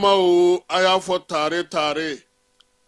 Balimaw, a y'a fɔ tare tare,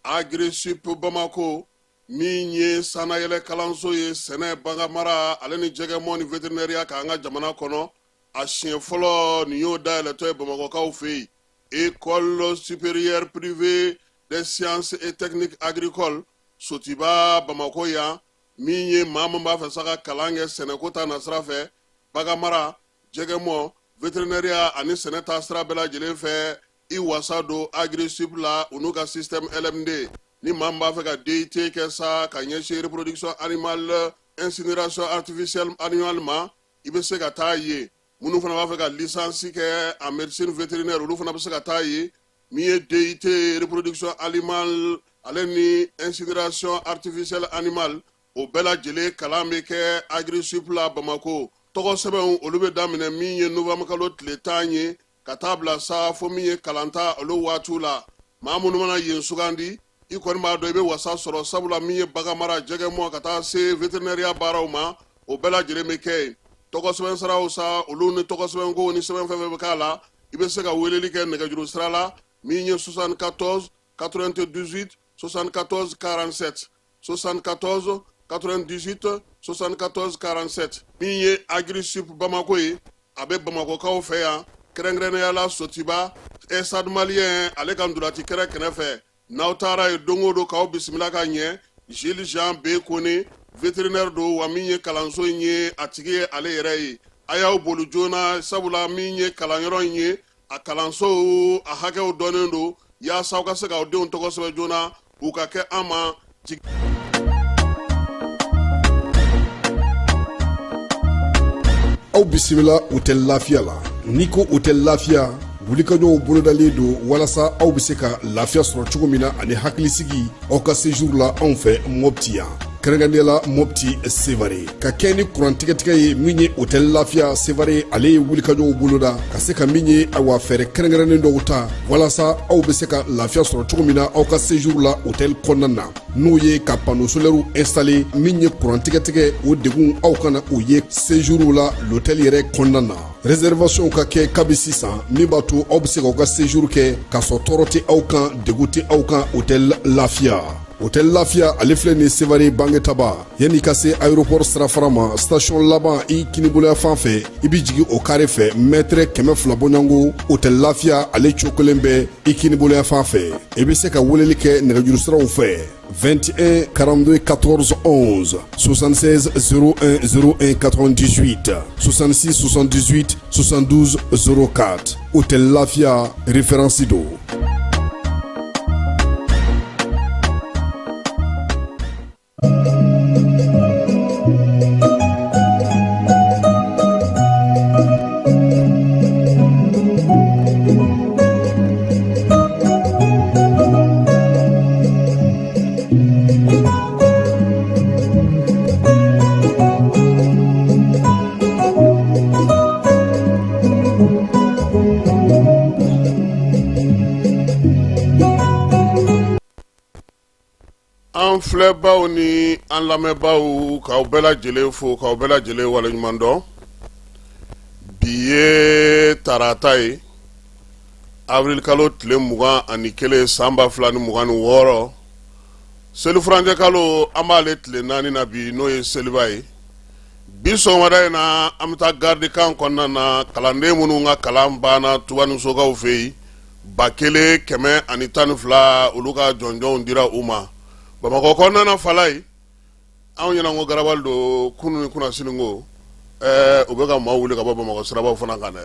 Agrisip Bamako min ye sannayɛlɛ kalanso ye sɛnɛ, baganmara ale ni jɛgɛmɔ ni vétérinaire kan an ka jamana kɔnɔ, a siɲɛ fɔlɔ nin y'o dayɛlɛtɔ ye Bamakɔkaw fɛ yen. École supérieure privée des sciences et techniques agricoles Sotiba Bamakɔ yan, min ye maa min b'a fɛ sa ka kalan kɛ sɛnɛko ta nasira fɛ, baganmara, jɛgɛmɔ, vétérinaire ani sɛnɛ ta sira bɛɛ lajɛlen fɛ, i wasa don Agrisip la u n'u ka système LMD. Ni maa min b'a fɛ ka DUT kɛ sa ka ɲɛsin reproduction animale, incinération artificielle animale ma, i bɛ se ka taa yen. Minnu fana b'a fɛ ka licence kɛ en médecine vétérinaire, olu fana bɛ se ka taa yen. Min ye DUT reproduction animale ale ni incinération artificielle animale, o bɛɛ lajɛlen kalan bɛ kɛ Agrisip la Bamakɔ. Tɔgɔ sɛbɛnw, olu bɛ daminɛ min ye novembre kalo tile 10 ye ka taa bila sa fo min ye kalanta olu waatiw la. Maa minnu mana yen sugandi, i kɔni b'a dɔn i bɛ wasa sɔrɔ, sabula min ye baganmara, jɛgɛmɔ ka taa se vétérinaire baaraw ma, o bɛɛ lajɛlen bɛ kɛ yen. Tɔgɔ sɛbɛn siraw sa, olu ni tɔgɔ sɛbɛnko ni sɛbɛn fɛn fɛn bɛ k'a la, i bɛ se ka weleli kɛ nɛgɛjuru sira la min ye 74 98 74 47, 74 98 74 47. Min ye Agrisip Bamako ye, a bɛ Bamakɔkaw fɛ yan, kɛrɛnkɛrɛnnenya la Sotiba, Stade Malien ale ka ntolaci kɛrɛ kɛrɛfɛ. N'aw taara yen don o don, k'aw bisimila ka ɲɛ. Gilles Jean B Kone, vétérinaire don, wa min ye kalanso in ye, a tigi ye ale yɛrɛ ye. A y'aw boli joona, sabula min ye kalanyɔrɔ in ye, a kalansow a hakɛw dɔnnen don, yaasa aw ka se k'aw denw tɔgɔ sɛbɛn joona, u ka kɛ an ma. Aw bisimila Hôtel Lafiya la. N'i ko Hôtel Lafiya, wulikajɔw bolodalen don walasa aw bɛ se ka lafiya sɔrɔ cogo min na ani hakilisigi aw ka séjour la anw fɛ Mopti yan, kɛrɛnkɛrɛnnenya la Mopti Sevare. Ka kɛ ni kurantigɛtigɛ ye, min ye Hôtel Lafiya Sevare, ale ye wulikajɔw boloda ka se ka min ye, awa, fɛɛrɛ kɛrɛnkɛrɛnnen dɔw ta walasa aw bɛ se ka lafiya sɔrɔ cogo min na aw ka séjour la hôtel kɔnɔna na, n'o ye ka panneau solaire installer. Min ye kurantigɛtigɛ, o degun aw kana o ye séjour la l'hôtel yɛrɛ kɔnɔna na. Réservation ka kɛ kabi sisan, min b'a to aw bɛ se k'aw ka séjour kɛ k'a sɔrɔ tɔɔrɔ tɛ aw kan, degun tɛ aw kan. Hôtel Lafiya, Hôtel Lafiya, ale filɛ nin Sevare Bangetaba, yanni ka se aéroport sirafara ma, station laban i kiniboloya fan fɛ, i bɛ jigin o carré fɛ, mètre 200 bɔɲɔgɔnko, Hôtel Lafiya ale cokolen bɛ i kiniboloya fan fɛ. I bɛ se ka weleli kɛ nɛgɛjuru siraw fɛ: 21 42 14 11, 76 01 01 98, 66 78 72 04. Hôtel Lafia, référence don. An filɛbaw ni an lamɛnbaw, k'aw bɛɛ lajɛlen fo, k'aw bɛɛ lajɛlen waleɲuman dɔn. Bi ye tarata ye, avril kalo tile 21, san 2026, selifurancɛ kalo, an b'ale tile 4 na bi, n'o ye seliba ye. Bi sɔgɔmada in na, an bɛ taa garde camp kɔnɔna na, kalanden minnu ka kalan banna Tubanisokaw fɛ yen, 1112, olu ka jɔnjɔnw dira u ma Bamakɔ kɔnɔna na. Falaye, anw ɲɛna ko garabali don kunun ni kunnasini ko u bɛ ka maaw wuli ka bɔ Bamakɔ sirabaw fana kan dɛ.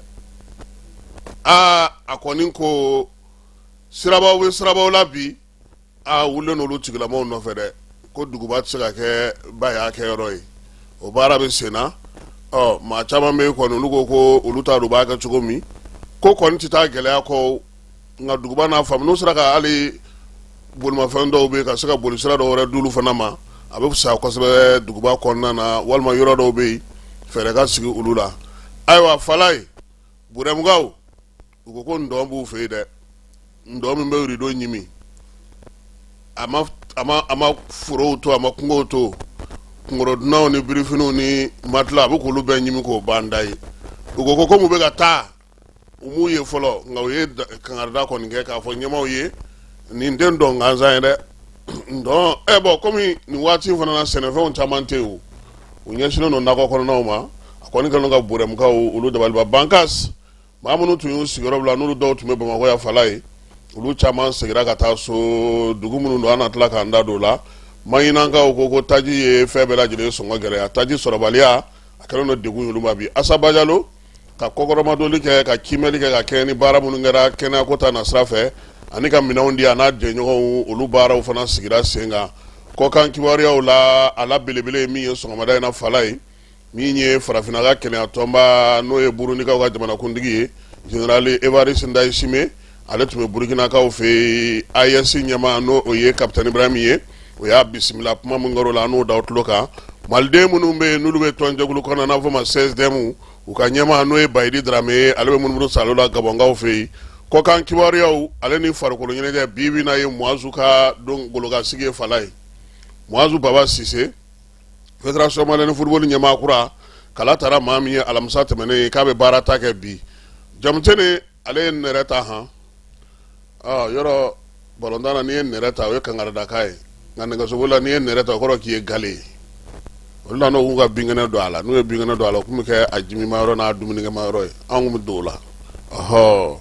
Aa, a kɔni ko sirabaw bɛ sirabaw la bi, a wulilen n'olu tigilamaw nɔfɛ dɛ, ko duguba tɛ se ka kɛ ba y'a kɛ yɔrɔ ye. O baara bɛ sen na. Ɔ, maa caman bɛ yen kɔni, olu ko ko olu t'a dɔn u b'a kɛ cogo min, ko kɔni tɛ taa gɛlɛya kɔ. Nka duguba n'a faamu, n'u sera ka hali bolimafɛn dɔw bɛ yen ka se ka boli sira dɔw wɛrɛ d'olu fana ma, a bɛ fisaya kosɛbɛ duguba kɔnɔna na, walima yɔrɔ dɔw bɛ yen, fɛɛrɛ ka sigi olu la. Ayiwa Falaye, Burɛmukaw, u ko ko ntɔn b'u fɛ yen dɛ, ntɔn min bɛ rido ɲimi, a ma forow to, a ma kungow to, kunkɔrɔdonnaw ni birifiniw ni matelas, a bɛ k'olu bɛɛ ɲimi k'o ban da ye. U ko ko komi u bɛ ka taa u m'u ye fɔlɔ, nka u ye kangarida kɔni kɛ k'a fɔ ɲɛmaaw ye nin tɛ dɔn gansan ye dɛ. Dɔn ɛ bɔn, komi nin waati in fana na sɛnɛfɛnw caman tɛ yen, u ɲɛsinnen don nakɔ kɔnɔnaw ma. A kɔni kɛlen ka Burɛmukaw olu dabaliba bankas. Maa minnu tun y'u sigiyɔrɔ bila, n'olu dɔw tun bɛ Bamakɔ yan Falaye, olu caman seginna ka taa so. Dugu minnu don, an na tila k'an da don o la. Maɲinankaw ko taji ye fɛn bɛɛ lajɛlen sɔngɔ gɛlɛya, taji sɔrɔbaliya a kɛlen don degun y'olu ma bi. Asa Bajalo ka kɔkɔrɔmadoli kɛ, ka kiimɛli kɛ ka kɛɲɛ ni baara minnu kɛra kɛnɛyako ta nasira fɛ, ani ka minɛnw di a n'a jɛɲɔgɔnw, olu baaraw fana sigira sen kan. Kɔkan kibaruyaw la, a la belebele ye min ye sɔgɔmada in na Falaye, min ye farafinna ka kɛnɛya tɔnba, n'o ye Burundikaw ka jamanakuntigi ye, général Evariste Ndayishimiye, ale tun bɛ Burukinakaw fɛ yen. AES ɲɛmaa, n'o o ye capitaine Ibrahim ye, o y'a bisimila. Kuma min kɛra o la, an n'o da aw tulo kan. Maliden minnu bɛ yen n'olu bɛ tɔnjɛkulu kɔnɔ n'a fɔ ma CSDM, u ka ɲɛmaa, n'o ye Bayidi Darame ye, ale bɛ munumunu salo la Gabɔnkaw fɛ yen. Kɔkan kibaruyaw ale ni farikolo ɲɛnajɛ, bi bi na ye Muazu ka don golokansigi ye Falaye. Muazu Baba Sise, Fédération malienne football ɲɛmaa kura, kala taara maa min ye alamisa tɛmɛnen ye k'a bɛ baara ta kɛ bi. Jamutene, ale ye nɛrɛ ta han. Yɔrɔ balontan na, n'i ye nɛrɛ ta, o ye kangaridakan ye, nka nɛgɛsoboli la, n'i ye nɛrɛ ta, o kɔrɔ k'i ye gale ye. Olu la, n'u ka binkɛnɛ don a la, n'u ye binkɛnɛ don a la, o tun bɛ kɛ a jimima yɔrɔ n'a dumunikɛma yɔrɔ ye. Anw tun bɛ don o la. Ɔhɔ,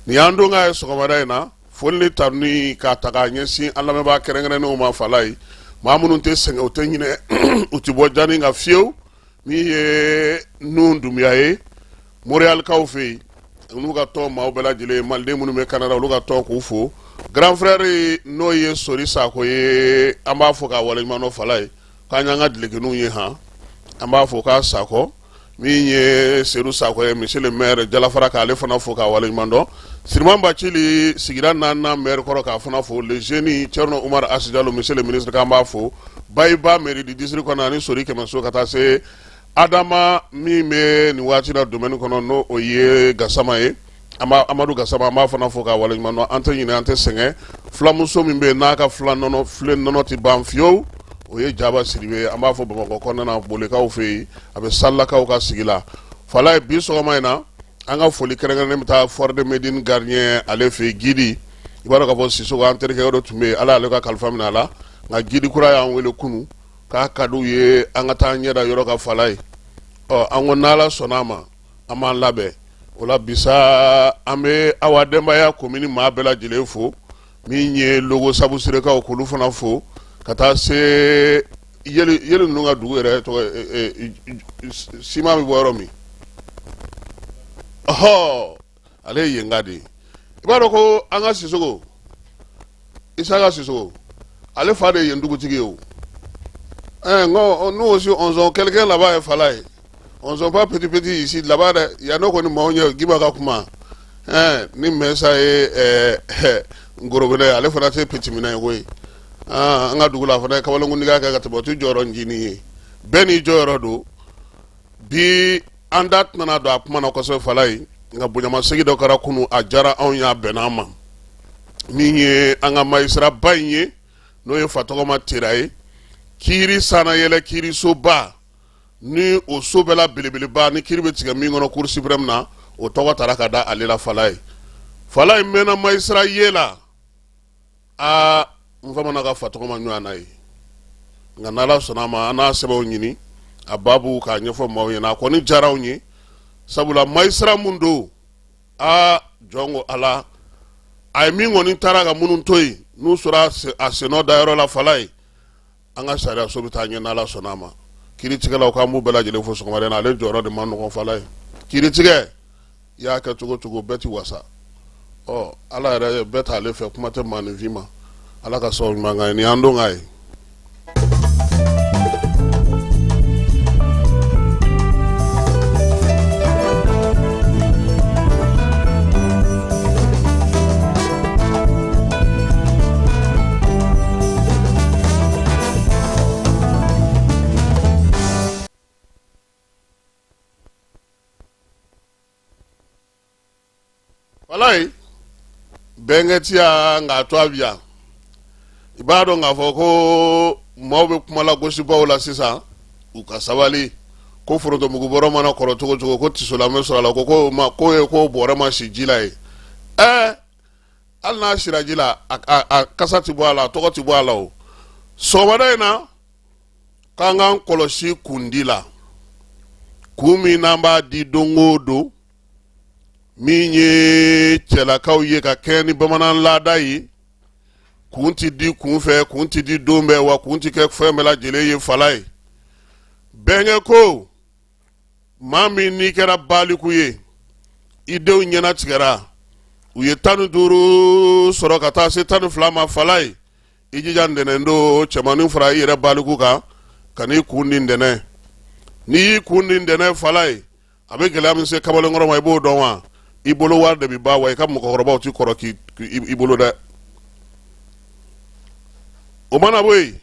nin y'an don k'a ye sɔgɔmada in na. Foli ni tanuni k'a ta k'a ɲɛsin an lamɛnbaa kɛrɛnkɛrɛnnenw ma Falaye, maa minnu tɛ sɛgɛn, u tɛ ɲinɛ, u tɛ bɔ jani kan fiyewu. Min ye Nun Dunbiya ye Montréalkaw fɛ yen, n'u ka tɔn maaw bɛɛ lajɛlen, maliden minnu bɛ Canada, olu ka tɔn, k'u fo. Grand frère, n'o ye Sori Sako ye, an b'a fo k'a waleɲuman dɔn Falaye, k'an y'an ka dulokininw ye han. An b'a fo k'a Sakɔ. Min ye Sedu Sakɔ ye, monsieur le maire Jalafara, k'ale fana fo k'a waleɲuman dɔn. Siriman Bacili, sigida naaninan maire kɔrɔ, k'a fana fo. Le jeune Thierno Oumar Asi Jalo, monsieur le ministre, k'an b'a fo. Bayiba, mairie du district kɔnɔ, ani Sori Kɛmɛso, ka taa se Adama min bɛ nin waati la domaine kɔnɔ, n'o o ye Gasama ye, an b'a Amadu Gasama, an b'a fana fo k'a waleɲuman dɔn. An tɛ ɲinɛ, an tɛ sɛgɛn. Fulamuso min bɛ yen n'a ka fula nɔnɔ, filen nɔnɔ tɛ ban fiyewu, o ye Jaba Sidibe, an b'a fɔ Bamakɔ kɔnɔna na, Bolekaw fɛ yen, a bɛ Salakaw ka sigi la Falaye. Bi sɔgɔma in na, an ka foli kɛrɛnkɛrɛnnen bɛ taa Fort de Médine gardien ale fɛ yen, Gidi. I b'a dɔn k'a fɔ Sisoko, an terikɛ dɔ tun bɛ yen, Ala y'ale ka kalifa minɛ a la, nka Gidi kura y'an wele kunun k'a ka d'u ye an ka taa an ɲɛ da yɔrɔ kan Falaye. Ɔ, an ko n'Ala sɔnna a ma, an b'an labɛn o la. Bisa, an bɛ Awa Denbaya komini maa bɛɛ lajɛlen fo, min ye Logo Sabusirekaw, k'olu fana fo, ka taa se yeli ninnu ka dugu yɛrɛ tɔgɔ, siman bɛ bɔ yɔrɔ min. Ɔhɔ, ale ye yenka de ye. I b'a dɔn ko an ka Sisoko, Isaka Sisoko, ale fa de ye yen dugutigi ye. O n ko nous aussi on sont quelqu'un là-bas ye Falaye, on sont pas petit petit ici là-bas dɛ. Yan n'o kɔni maaw ɲɛ Giba ka kuma ni mɛsa ye ngorobinɛ ye, ale fana tɛ petit minɛ ye koyi. An ka dugu la, a fana ye kabalenkuntigiya kɛ ka tɛmɛ, o tɛ jɔyɔrɔ ncinin ye. Bɛɛ n'i jɔyɔrɔ don. Bi, an da tɛna don a kuma na kosɛbɛ Falaye, nka bonyamasegin dɔ kɛra kunun, a diyara anw ye, a bɛnna an ma. Min ye an ka magistrat ba in ye, n'o ye Fatɔgɔma Tera ye, kiiri sannayɛlɛ kiirisoba ni o so bɛɛ la belebeleba ni kiiri bɛ tigɛ min kɔnɔ, cour suprême na, o tɔgɔ tara ka da ale la Falaye. Falaye mɛnna magistrat ye la. Aa, n famana ka Fatɔgɔma ɲɔgɔn na ye, nka n'Ala sɔnna a ma, an n'a sɛbɛnw ɲini a baabu k'a ɲɛfɔ maaw ɲɛna. A kɔni diyara anw ye, sabula magistrat mun don, aa, jɔn ko Ala, a ye min kɔni taara ka minnu to yen, n'u sɔrɔ a sennɔ dayɔrɔ la Falaye, an ka sariyaso bɛ taa ɲɛ n'Ala sɔnna a ma. Kiiritigɛlaw, k'an b'u bɛɛ lajɛlen fo sɔgɔmada in na. Ale jɔyɔrɔ de man nɔgɔn Falaye. Kiiritigɛ, i y'a kɛ cogo cogo, bɛɛ ti wasa. Ɔ, Ala yɛrɛ bɛɛ t'ale fɛ, kuma tɛ maaninfin ma. Ala ka sababu ɲuman k'an ye. Nin y'an don k'a ye. Walayi, bɛnkɛ ti yan nka a to a bi yan. I b'a dɔn k'a fɔ ko maaw bɛ kuma lagosibaw la sisan, u ka sabali. Ko forontomugu bɔrɔ mana kɔrɔ cogo cogo, ko tisola bɛ sɔrɔ a la. Ko ko ma ko ye ko bɔrɛ ma si ji la ye. Ɛɛ, hali n'a sira ji la, a kasa tɛ bɔ a la, a tɔgɔ tɛ bɔ a la. O sɔgɔmada in na, k'an k'an kɔlɔsi kundi la, kun min n'an b'a di don o don, min ye cɛlakaw ye ka kɛɲɛ ni bamanan laada ye. Kun tɛ di kun fɛ, kun tɛ di don bɛɛ, wa kun tɛ kɛ fɛn bɛɛ lajɛlen ye fala ye. Bɛnkɛ ko maa min n'i kɛra baliku ye, i denw ɲɛnatigɛra, u ye 15 sɔrɔ ka taa se 12 ma, fala ye, i jija ntɛnɛn don, cɛmannin fara i yɛrɛ baliku kan, ka n'i kun di ntɛnɛn. N'i y'i kun di ntɛnɛn, fala ye, a bɛ gɛlɛya min se kamalenkɔrɔ ma, i b'o dɔn wa? I bolo wari de bɛ ban, wa i ka mɔgɔkɔrɔbaw ti kɔrɔ k'i bolo dɛ. O mana bɔ yen,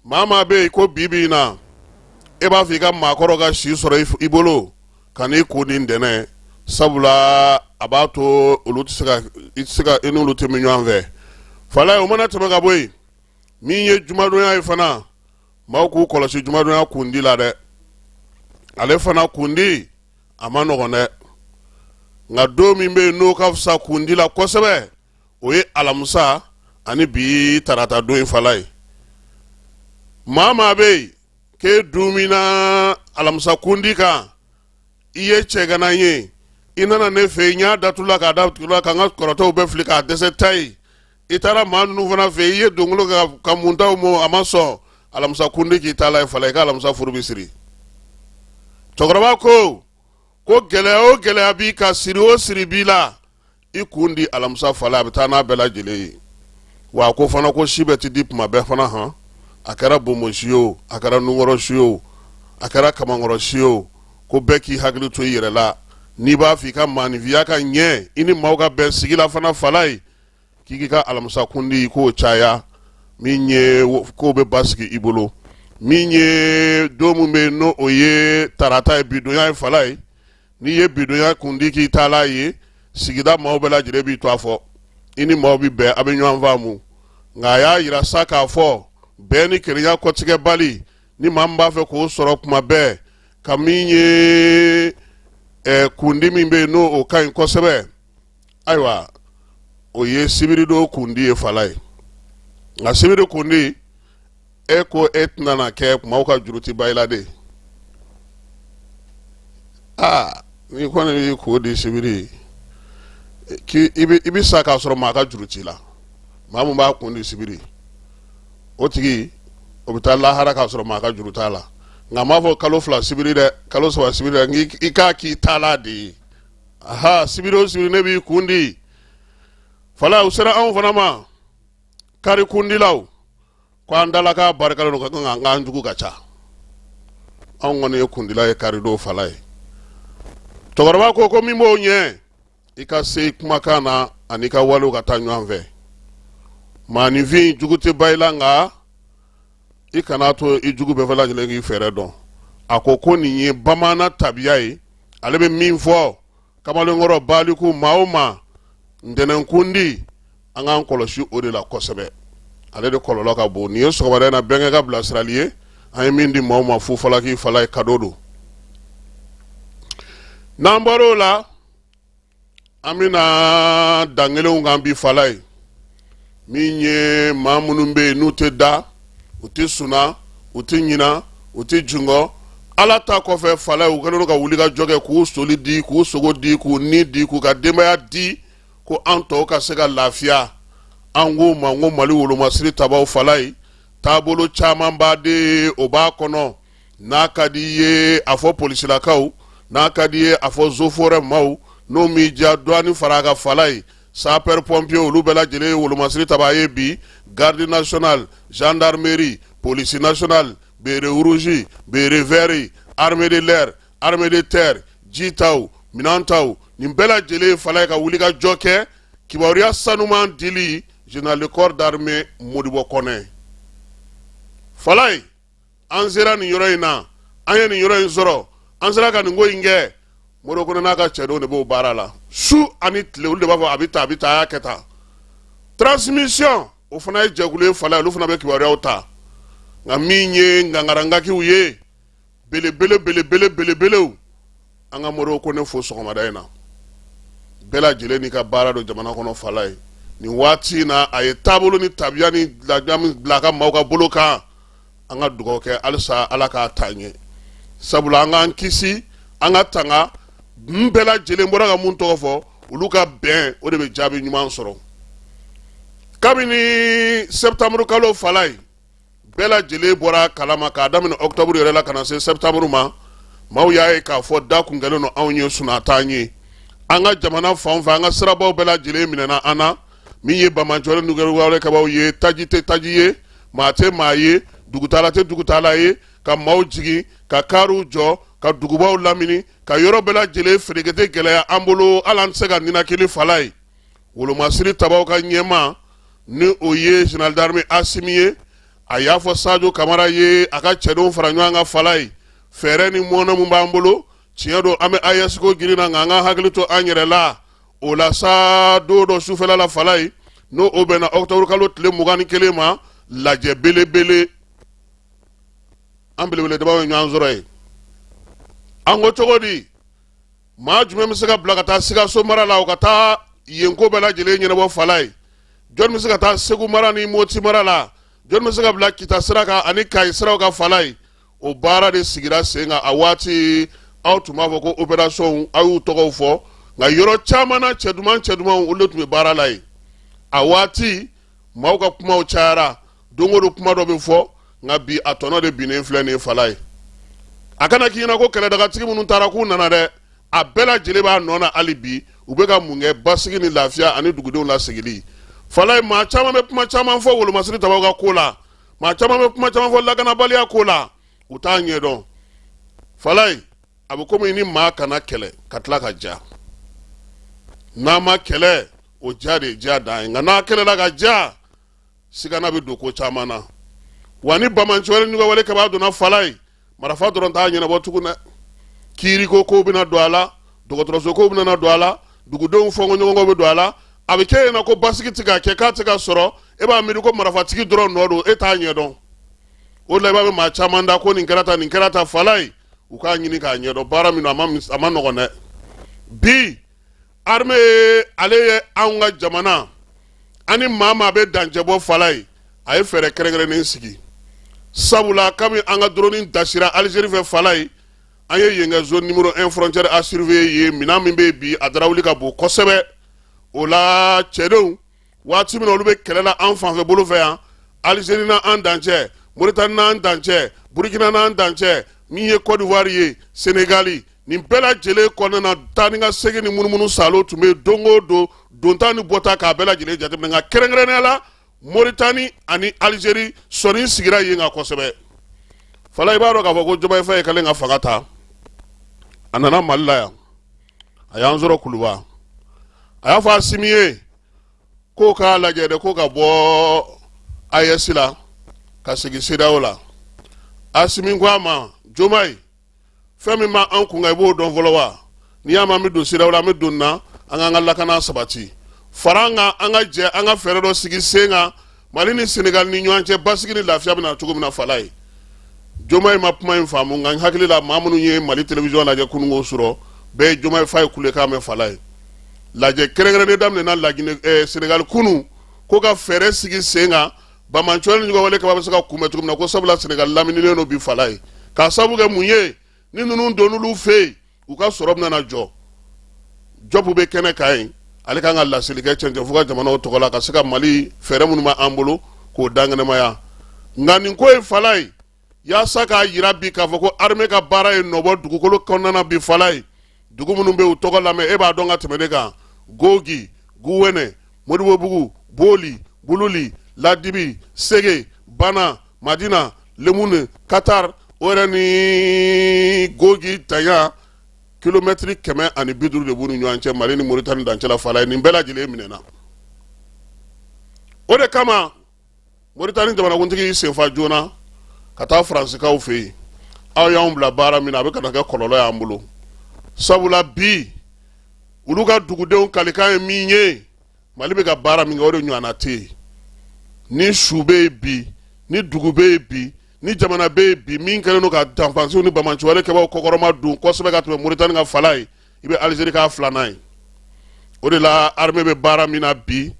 maa maa bɛ yen ko bi bi in na e b'a fɛ i ka maakɔrɔ ka si sɔrɔ i bolo, ka n'i kun di ntɛnɛn, sabula a b'a to olu tɛ se ka i tɛ se ka i n'olu tɛ min ɲɔgɔn fɛ, fala ye. O mana tɛmɛ ka bɔ yen, min ye jumadonya ye fana, maaw k'u kɔlɔsi jumadonya kundi la dɛ. Ale fana kundi a man nɔgɔn dɛ, nka don min bɛ yen n'o ka fisa kundi la kosɛbɛ, o ye alamisa ani bi tarata don in, fala ye. Maa maa bɛ yen k'e dumina alamisa kundi kan, i ye cɛgana ye, i nana ne fɛ yen, n y'a datula k'a datula ka n ka kɔrɔtɛw bɛɛ fili k'a dɛsɛ ta ye, i taara maa ninnu fana fɛ, i ye dongolo ka muntaw mɔ, a ma sɔn, alamisa kundi k'i ta la ye, fala, i ka alamisa furu bɛ siri. Cɛkɔrɔba ko ko gɛlɛya o gɛlɛya b'i kan, siri o siri b'i la, i kun di alamisa, fala, a bɛ taa n'a bɛɛ lajɛlen ye. Wa a ko fana ko si bɛɛ tɛ di kuma bɛɛ fana han. A kɛra bonbonsi ye o, a kɛra nunkɔrɔ si ye o, a kɛra kamankɔrɔ si ye o, ko bɛɛ k'i hakili to i yɛrɛ la. N'i b'a fɛ i ka maaninfinya ka ɲɛ, i ni maaw ka bɛn sigi la fana, fala ye, k'i k'i ka alamisa kundi k'o caya, min ye k'o bɛ basigi i bolo. Min ye don min bɛ yen n'o o ye tarata ye, bidonya ye, fala ye, n'i ye bidonya kundi k'i taala ye, sigida maaw bɛɛ lajɛlen b'i to a fɔ, i ni maaw bɛ bɛn, a bɛ ɲɔgɔn faamu. Nka a y'a yira sa k'a fɔ bɛn ni kelenya kɔtigɛbali, ni maa min b'a fɛ k'o sɔrɔ kuma bɛɛ, ka min ye kundi min bɛ yen n'o o ka ɲi kosɛbɛ, ayiwa, o ye sibiridon kundi ye, fala ye. Nka sibiri kundi, e ko e tɛna na kɛ maaw ka juru tɛ ban i la de. Aa, n'i kɔni y'i kun di sibiri, k'i i bɛ sa k'a sɔrɔ maa ka juru t'i la. Maa min b'a kun di sibiri, o tigi o bɛ taa lahara k'a sɔrɔ maa ka juru t'a la. Nka n m'a fɔ kalo 2 sibiri dɛ, kalo 3 sibiri dɛ, i k'a k'i taala de ye. Aha, sibiri o sibiri ne b'i kun di, fala. U sera anw fana ma, kari kundilaw ko an dala k'a barikalen don, ka kan an k'an jugu ka ca. Anw kɔni ye kundila ye karidon, fala ye. Cɛkɔrɔba ko ko min b'o ɲɛ, i ka se kumakan na ani ka walew ka taa ɲɔgɔn fɛ. Maaninfin jugu tɛ ban i la, nka i kana to i jugu bɛɛ lajɛlen k'i fɛɛrɛ dɔn. A ko ko nin ye bamanan tabiya ye. Ale bɛ min fɔ kamalenkɔrɔ, baliku, maa o maa, ntɛnɛnkundi, an k'an kɔlɔsi o de la kosɛbɛ, ale de kɔlɔlɔ ka bon. Nin ye sɔgɔmada in na bɛnkɛ ka bilasirali ye, an ye min di maaw ma fufalaki, fala ye, kado don. N'an bɔra o la, an bɛna dankelenw kan bi, fala ye. Min ye maa minnu bɛ yen n'u tɛ da, u tɛ suna, u tɛ ɲina, u tɛ jungɔ ala ta kɔfɛ, fala ye, u kɛlen don ka wuli ka jɔ kɛ, k'u soli di, k'u sogo di, k'u ni di, k'u ka denbaya di, ko an tɔw ka se ka lafiya. An k'u ma ko Mali wolomasiri tabaw, fala ye, taabolo caman b'a de o b'a kɔnɔ. N'a ka di i ye a fɔ polisilakaw, n'a ka di i ye a fɔ zofɔrɛ maaw, n'o m'i diya dɔɔni fara a kan, fala ye, sapeur pompier, olu bɛɛ lajɛlen ye wolomasiri tabaa ye bi, garde nationale, gendarmerie, police nationale, béret rouge, béret vert, armée de l'air, armée de terre, jitaw, minɛntaw, nin bɛɛ lajɛlen, fala ye, ka wuli ka jɔ kɛ. Kibaruya sanuman dili général de corps d'armée Modibo Kɔnɛ, fala ye, an sera nin yɔrɔ in na, an ye nin yɔrɔ in sɔrɔ, an sera ka nin ko in kɛ. Modibo Kɔnɛ n'a ka cɛdenw de b'o baara la su ani tile. Olu de b'a fɔ a bɛ tan, a bɛ tan, a y'a kɛ tan. Transmission, o fana ye jɛkulu ye, fala ye, olu fana bɛ kibaruyaw ta. Nka min ye ngangarangakiw ye, Belebele belebele belebelew, an ka Modibo Kone fo sɔgɔmada in na. Bɛɛ lajɛlen n'i ka baara don jamana kɔnɔ. Falaye, nin waati in na, a ye taabolo ni tabiya ni ladamu bila a ka maaw ka bolo kan. An ka dugawu kɛ halisa, Ala k'a taa ɲɛ, sabula an k'an kisi, an ka tanga. N bɛɛ lajɛlen bɔra ka mun tɔgɔ fɔ, olu ka bɛn, o de bɛ jaabi ɲuman sɔrɔ. Kabini septembre kalo, Falaye, bɛɛ lajɛlen bɔra kalama, k'a daminɛ octobre yɛrɛ la ka na se septembre ma, maaw y'a ye k'a fɔ da kun kɛlen don anw ye, suna t'an ye. An ka jamana fan fɛ, an ka sirabaw bɛɛ lajɛlen minɛna an na. Min ye banbaanciwale ni kɛbaaw ye, taji tɛ taji ye, maa tɛ maa ye, dugutaala tɛ dugutaala ye, ka maaw jigin, ka kariw jɔ, ka dugubaw lamini, ka yɔrɔ bɛɛ lajɛlen ferekete gɛlɛya an bolo, hali an tɛ se ka ninakili. Falaye, wolomasiri tabaw ka ɲɛmaa, ni o ye général d'armée Asimi ye, a y'a fɔ Sajo Kamara ye a ka cɛdenw fara ɲɔgɔn kan. Falaye, fɛɛrɛ ni mɔnɛ mun b'an bolo, tiɲɛ don, an bɛ AES ko girin na, nka an ka hakili to an yɛrɛ la. O la sa, don dɔ sufɛla la, Falaye, n'o o bɛnna octobre kalo tile 21 ma, lajɛ belebele, an belebele dabaw ye ɲɔgɔn sɔrɔ yen. An ko cogo di? Maa jumɛn bɛ se ka bila ka taa Sikaso mara la, o ka taa yen ko bɛɛ lajɛlen ɲɛnabɔ? Falaye, jɔn bɛ se ka taa Segu mara ni Moti mara la? Jɔn bɛ se ka bila Kita sira kan ani Kayi siraw kan? Falaye, o baara de sigira sen kan. A waati, aw tun b'a fɔ ko opération, aw y'u tɔgɔw fɔ, nka yɔrɔ caman na, cɛ duman cɛ dumanw, olu de tun bɛ baara la yen. A waati, maaw ka kumaw cayara, don o don kuma dɔ bɛ fɔ, nka bi a tɔnɔ de binnen filɛ nin ye. Falaye, a kana k'i ɲɛna ko kɛlɛdagatigi minnu taara k'u nana dɛ, a bɛɛ lajɛlen b'a nɔ na hali bi. U bɛ ka mun kɛ? Basigi ni lafiya ani dugudenw lasigili. Falaye, maa caman bɛ kuma caman fɔ wolomasiri tabaw ka ko la, maa caman bɛ kuma caman fɔ lakanabaliya ko la, u t'a ɲɛdɔn. Falaye, a bɛ komi ni maa kana kɛlɛ ka tila ka ja. N'a ma kɛlɛ, o ja de ye ja dan ye, nka n'a kɛlɛla ka ja, sigana bɛ don ko caman na. Wa ni banbaanciwale ni wale kɛbaa donna, Falaye, marafa dɔrɔn t'a ɲɛnabɔ tugun dɛ. Kiiriko kow bɛna don a la, dɔgɔtɔrɔso kow bɛna don a la, dugudenw fɔnkɔɲɔgɔnkɔw bɛ don a la. A bɛ kɛ ɲɛna ko basigi tɛ ka kɛ, k'a tɛ ka sɔrɔ. E b'a miiri ko marafatigi dɔrɔn nɔ don, e t'a ɲɛdɔn. O de la i b'a mɛn maa caman da ko nin kɛra tan, nin kɛra tan. Falaye, u k'a ɲini k'a ɲɛdɔn. Baara min don, a ma nɔgɔn dɛ. Bi armée, ale ye anw ka jamana ani maa maa bɛ dancɛ bɔ. Falaye, a ye fɛɛrɛ kɛrɛnkɛrɛnnen sigi, sabula kabini an ka drone dasira Algérie fɛ, Falaye, an ye yen kɛ zone numéro 1 frontière à surveiller ye. Minɛn min bɛ bi, a darawuli ka bon kosɛbɛ. O la, cɛdenw, waati min na olu bɛ kɛlɛ la an fanfɛ bolo fɛ yan, Algérie n'an dancɛ, Mauritanie n'an dancɛ, Burkina n'an dancɛ, min ye Côte d'Ivoire ye, Sénégali, nin bɛɛ lajɛlen kɔnɔna na, taa ni ka segin ni munumunu salo tun bɛ don o don, donta ni bɔta, k'a bɛɛ lajɛlen jateminɛ. Nka kɛrɛnkɛrɛnnenya la, Mauritanie ani Algérie, sɔnni sigira yen kan kosɛbɛ. Falaye, i b'a dɔn k'a fɔ ko Diomaye Faye kɛlen ka fanga ta, a nana Mali la yan, a y'an sɔrɔ Kuluba. A y'a fɔ Asimi ye k'o k'a lajɛ dɛ, ko ka bɔ AES la ka segin CEDEAO la. Asimi ko a ma: Diomaye, fɛn min b'an kun kan, i b'o dɔn fɔlɔ wa? N'i y'a mɛn an bɛ don CEDEAO la, an bɛ don na an k'an ka lakana sabati. Fara an kan, an ka jɛ, an ka fɛɛrɛ dɔ sigi sen kan, Mali ni Senegali ni ɲɔgɔn cɛ, basigi ni lafiya bɛ na cogo min na. Falaye, Diomaye ma kuma in faamu, nka n hakili la, maa minnu ye Mali télévision lajɛ kununko sɔrɔ, bɛɛ ye Diomaye Faye kulekan mɛn. Falaye, lajɛ kɛrɛnkɛrɛnnen daminɛna Laginɛ, Senegali kunu, ko ka fɛɛrɛ sigi sen kan, banbaanciwale ni wale kɛbaa bɛ se ka kunbɛn cogo min na, ko sabula Senegali lamininen don bi. Falaye, k'a sababu kɛ mun ye? Ni ninnu donn'olu fɛ yen, u ka sɔrɔ bɛna jɔ. Jɔpu bɛ kɛnɛ kan yen, ale kan ka laseli kɛ cɛncɛnfu ka jamanaw tɔgɔ la, ka se ka Mali fɛɛrɛ minnu b'an bolo k'o dankɛnɛmaya. Nka nin ko ye, Falaye, yaasa k'a jira bi k'a fɔ ko armée ka baara ye nɔbɔ dugukolo kɔnɔna na bi. Falaye, dugu minnu bɛ u tɔgɔ lamɛn, e b'a dɔn ka tɛmɛ ne kan: Gogi, Guwɛnɛ, Modibobugu, Boli, Bululi, Ladibi, Sege, Bana, Madina, Lemune, Katar. O yɛrɛ ni Gogi tanya kilomɛtiri 150 de b'u ni ɲɔgɔn cɛ, Mali ni Moritani dancɛ la. Falaye, nin bɛɛ lajɛlen minɛna. O de kama Moritani jamanakuntigi y'i senfa joona ka taa Faransikaw fɛ yen: aw y'anw bila baara min na, a bɛ ka na kɛ kɔlɔlɔ y'an bolo, sabula bi olu ka dugudenw kalikan ye min ye, Mali bɛ ka baara min kɛ, o de ɲɔgɔnna tɛ yen. Ni su bɛ yen bi, ni dugu bɛ yen bi, Ni jamana bɛ yen bi min kɛlen don ka danfansiw ni banbaanciwale kɛbaaw kɔkɔrɔma don kosɛbɛ ka tɛmɛ Moritani kan, Falaye, i bɛ Alizeri k'a filanan ye. O de la armée bɛ baara min na bi,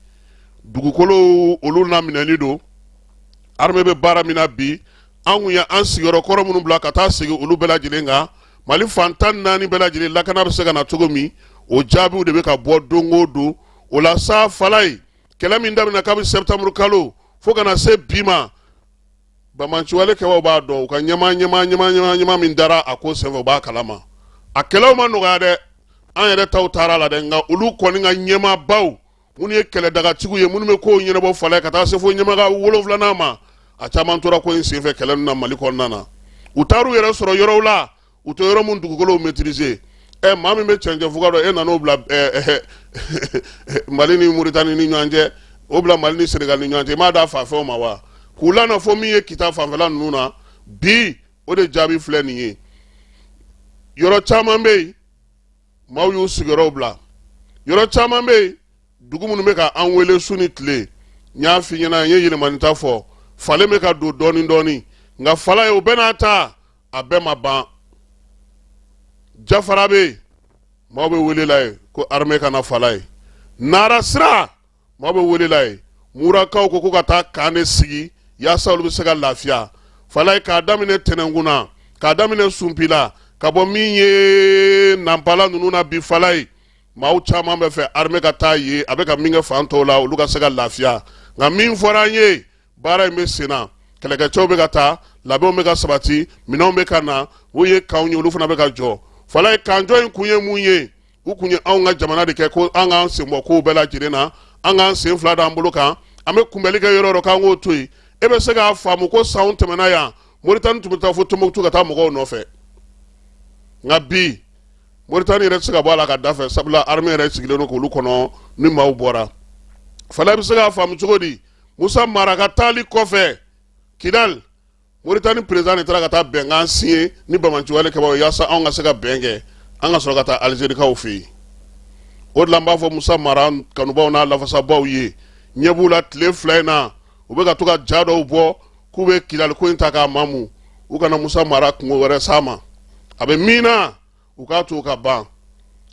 dugukolo olu laminɛli don. Armée bɛ baara min na bi, an kun ye an sigiyɔrɔ kɔrɔ minnu bila ka taa segin olu bɛɛ lajɛlen kan, Mali fan 14 bɛɛ lajɛlen lakana bɛ se ka na cogo min, o jaabiw de bɛ ka bɔ don o don. O la sa, Falaye, kɛlɛ min daminɛ kabi septembre kalo fo ka na se bi ma, banbaanciwale kɛbaaw b'a dɔn, u ka ɲɛmaa ɲɛmaa ɲɛmaa ɲɛmaa ɲɛmaa min dara a ko senfɛ, u b'a kalama. A kɛlɛw ma nɔgɔya dɛ, an yɛrɛ taw taara la dɛ, nka olu kɔni ka ɲɛmaabaw minnu ye kɛlɛdagatigiw ye, minnu bɛ kow ɲɛnabɔ, Falaye, ka taa se fo ɲɛmaga wolonfilanan ma, a caman tora ko in senfɛ kɛlɛ na Mali kɔnɔna na. U taar'u yɛrɛ sɔrɔ yɔrɔw la, u tɛ yɔrɔ min dugukolow maîtriser. Ɛ, maa min bɛ cɛncɛn fuga dɔn, e nan'o bila Mali ni Muritani ni ɲɔgɔn cɛ, o bila Mali ni Senegal ni ɲɔgɔn cɛ, i m'a d'a fafɛnw ma wa? K'u lana fo min ye Kita fanfɛla ninnu na bi, o de jaabi filɛ nin ye. Yɔrɔ caman bɛ yen, maaw y'u sigiyɔrɔw bila. Yɔrɔ caman bɛ yen, dugu minnu bɛ ka an wele su ni tile, n y'a f'i ɲɛna, n ye yɛlɛmani ta fɔ, falen bɛ ka don dɔɔni dɔɔni. Nka Falaye, o bɛɛ n'a ta, a bɛɛ ma ban. Jafara bɛ yen, maaw bɛ wele la yen ko armée ka na Falaye. Nara sira, maaw bɛ wele la yen. Murakaw ko ka taa camp de sigi yaasa olu bɛ se ka lafiya, Falaye. K'a daminɛ Tɛnɛnkun na, k'a daminɛ Sunpila, ka bɔ min ye Nanpala ninnu na bi, Falaye, maaw caman bɛ fɛ armée ka taa yen, a bɛ ka min kɛ fan tɔw la, olu ka se ka lafiya. Nka min fɔra an ye, baara in bɛ sen na, kɛlɛkɛcɛw bɛ ka taa, labɛnw bɛ ka sabati, minɛnw bɛ ka na. O ye kanw ye, olu fana bɛ ka jɔ, Falaye. Kanjɔ in kun ye mun ye? U kun ye anw ka jamana de kɛ ko an k'an sen bɔ kow bɛɛ lajɛlen na, an k'an sen fila d'an bolo kan, an bɛ kunbɛli kɛ yɔrɔ o yɔrɔ, k'an k'o to yen. E bɛ se k'a faamu ko sanw tɛmɛna yan, Moritani tun bɛ taa fo Tombouctou ka taa mɔgɔw nɔfɛ. Nka bi, Moritani yɛrɛ tɛ se ka bɔ a la ka da fɛ, sabula armée yɛrɛ sigilen don k'olu kɔnɔ ni maaw bɔra. Falaye, bɛ se k'a faamu cogo di? Musa Mara ka taali kɔfɛ Kidal, Moritani président de taara ka taa bɛnkan signé ni banbaanciwale kɛbaaw ye yaasa anw ka se ka bɛn kɛ, an ka sɔrɔ ka taa Alizerikaw fɛ yen. O de la n b'a fɔ Musa Mara kanubaw n'a lafasabaw ye, ɲɛ b'u la tile 2 in na, u bɛ ka to ka ja dɔw bɔ k'u bɛ Kidali ko in ta k'a mamu. U kana Musa Mara kungo wɛrɛ s'a ma, a bɛ min na, u k'a to ka ban.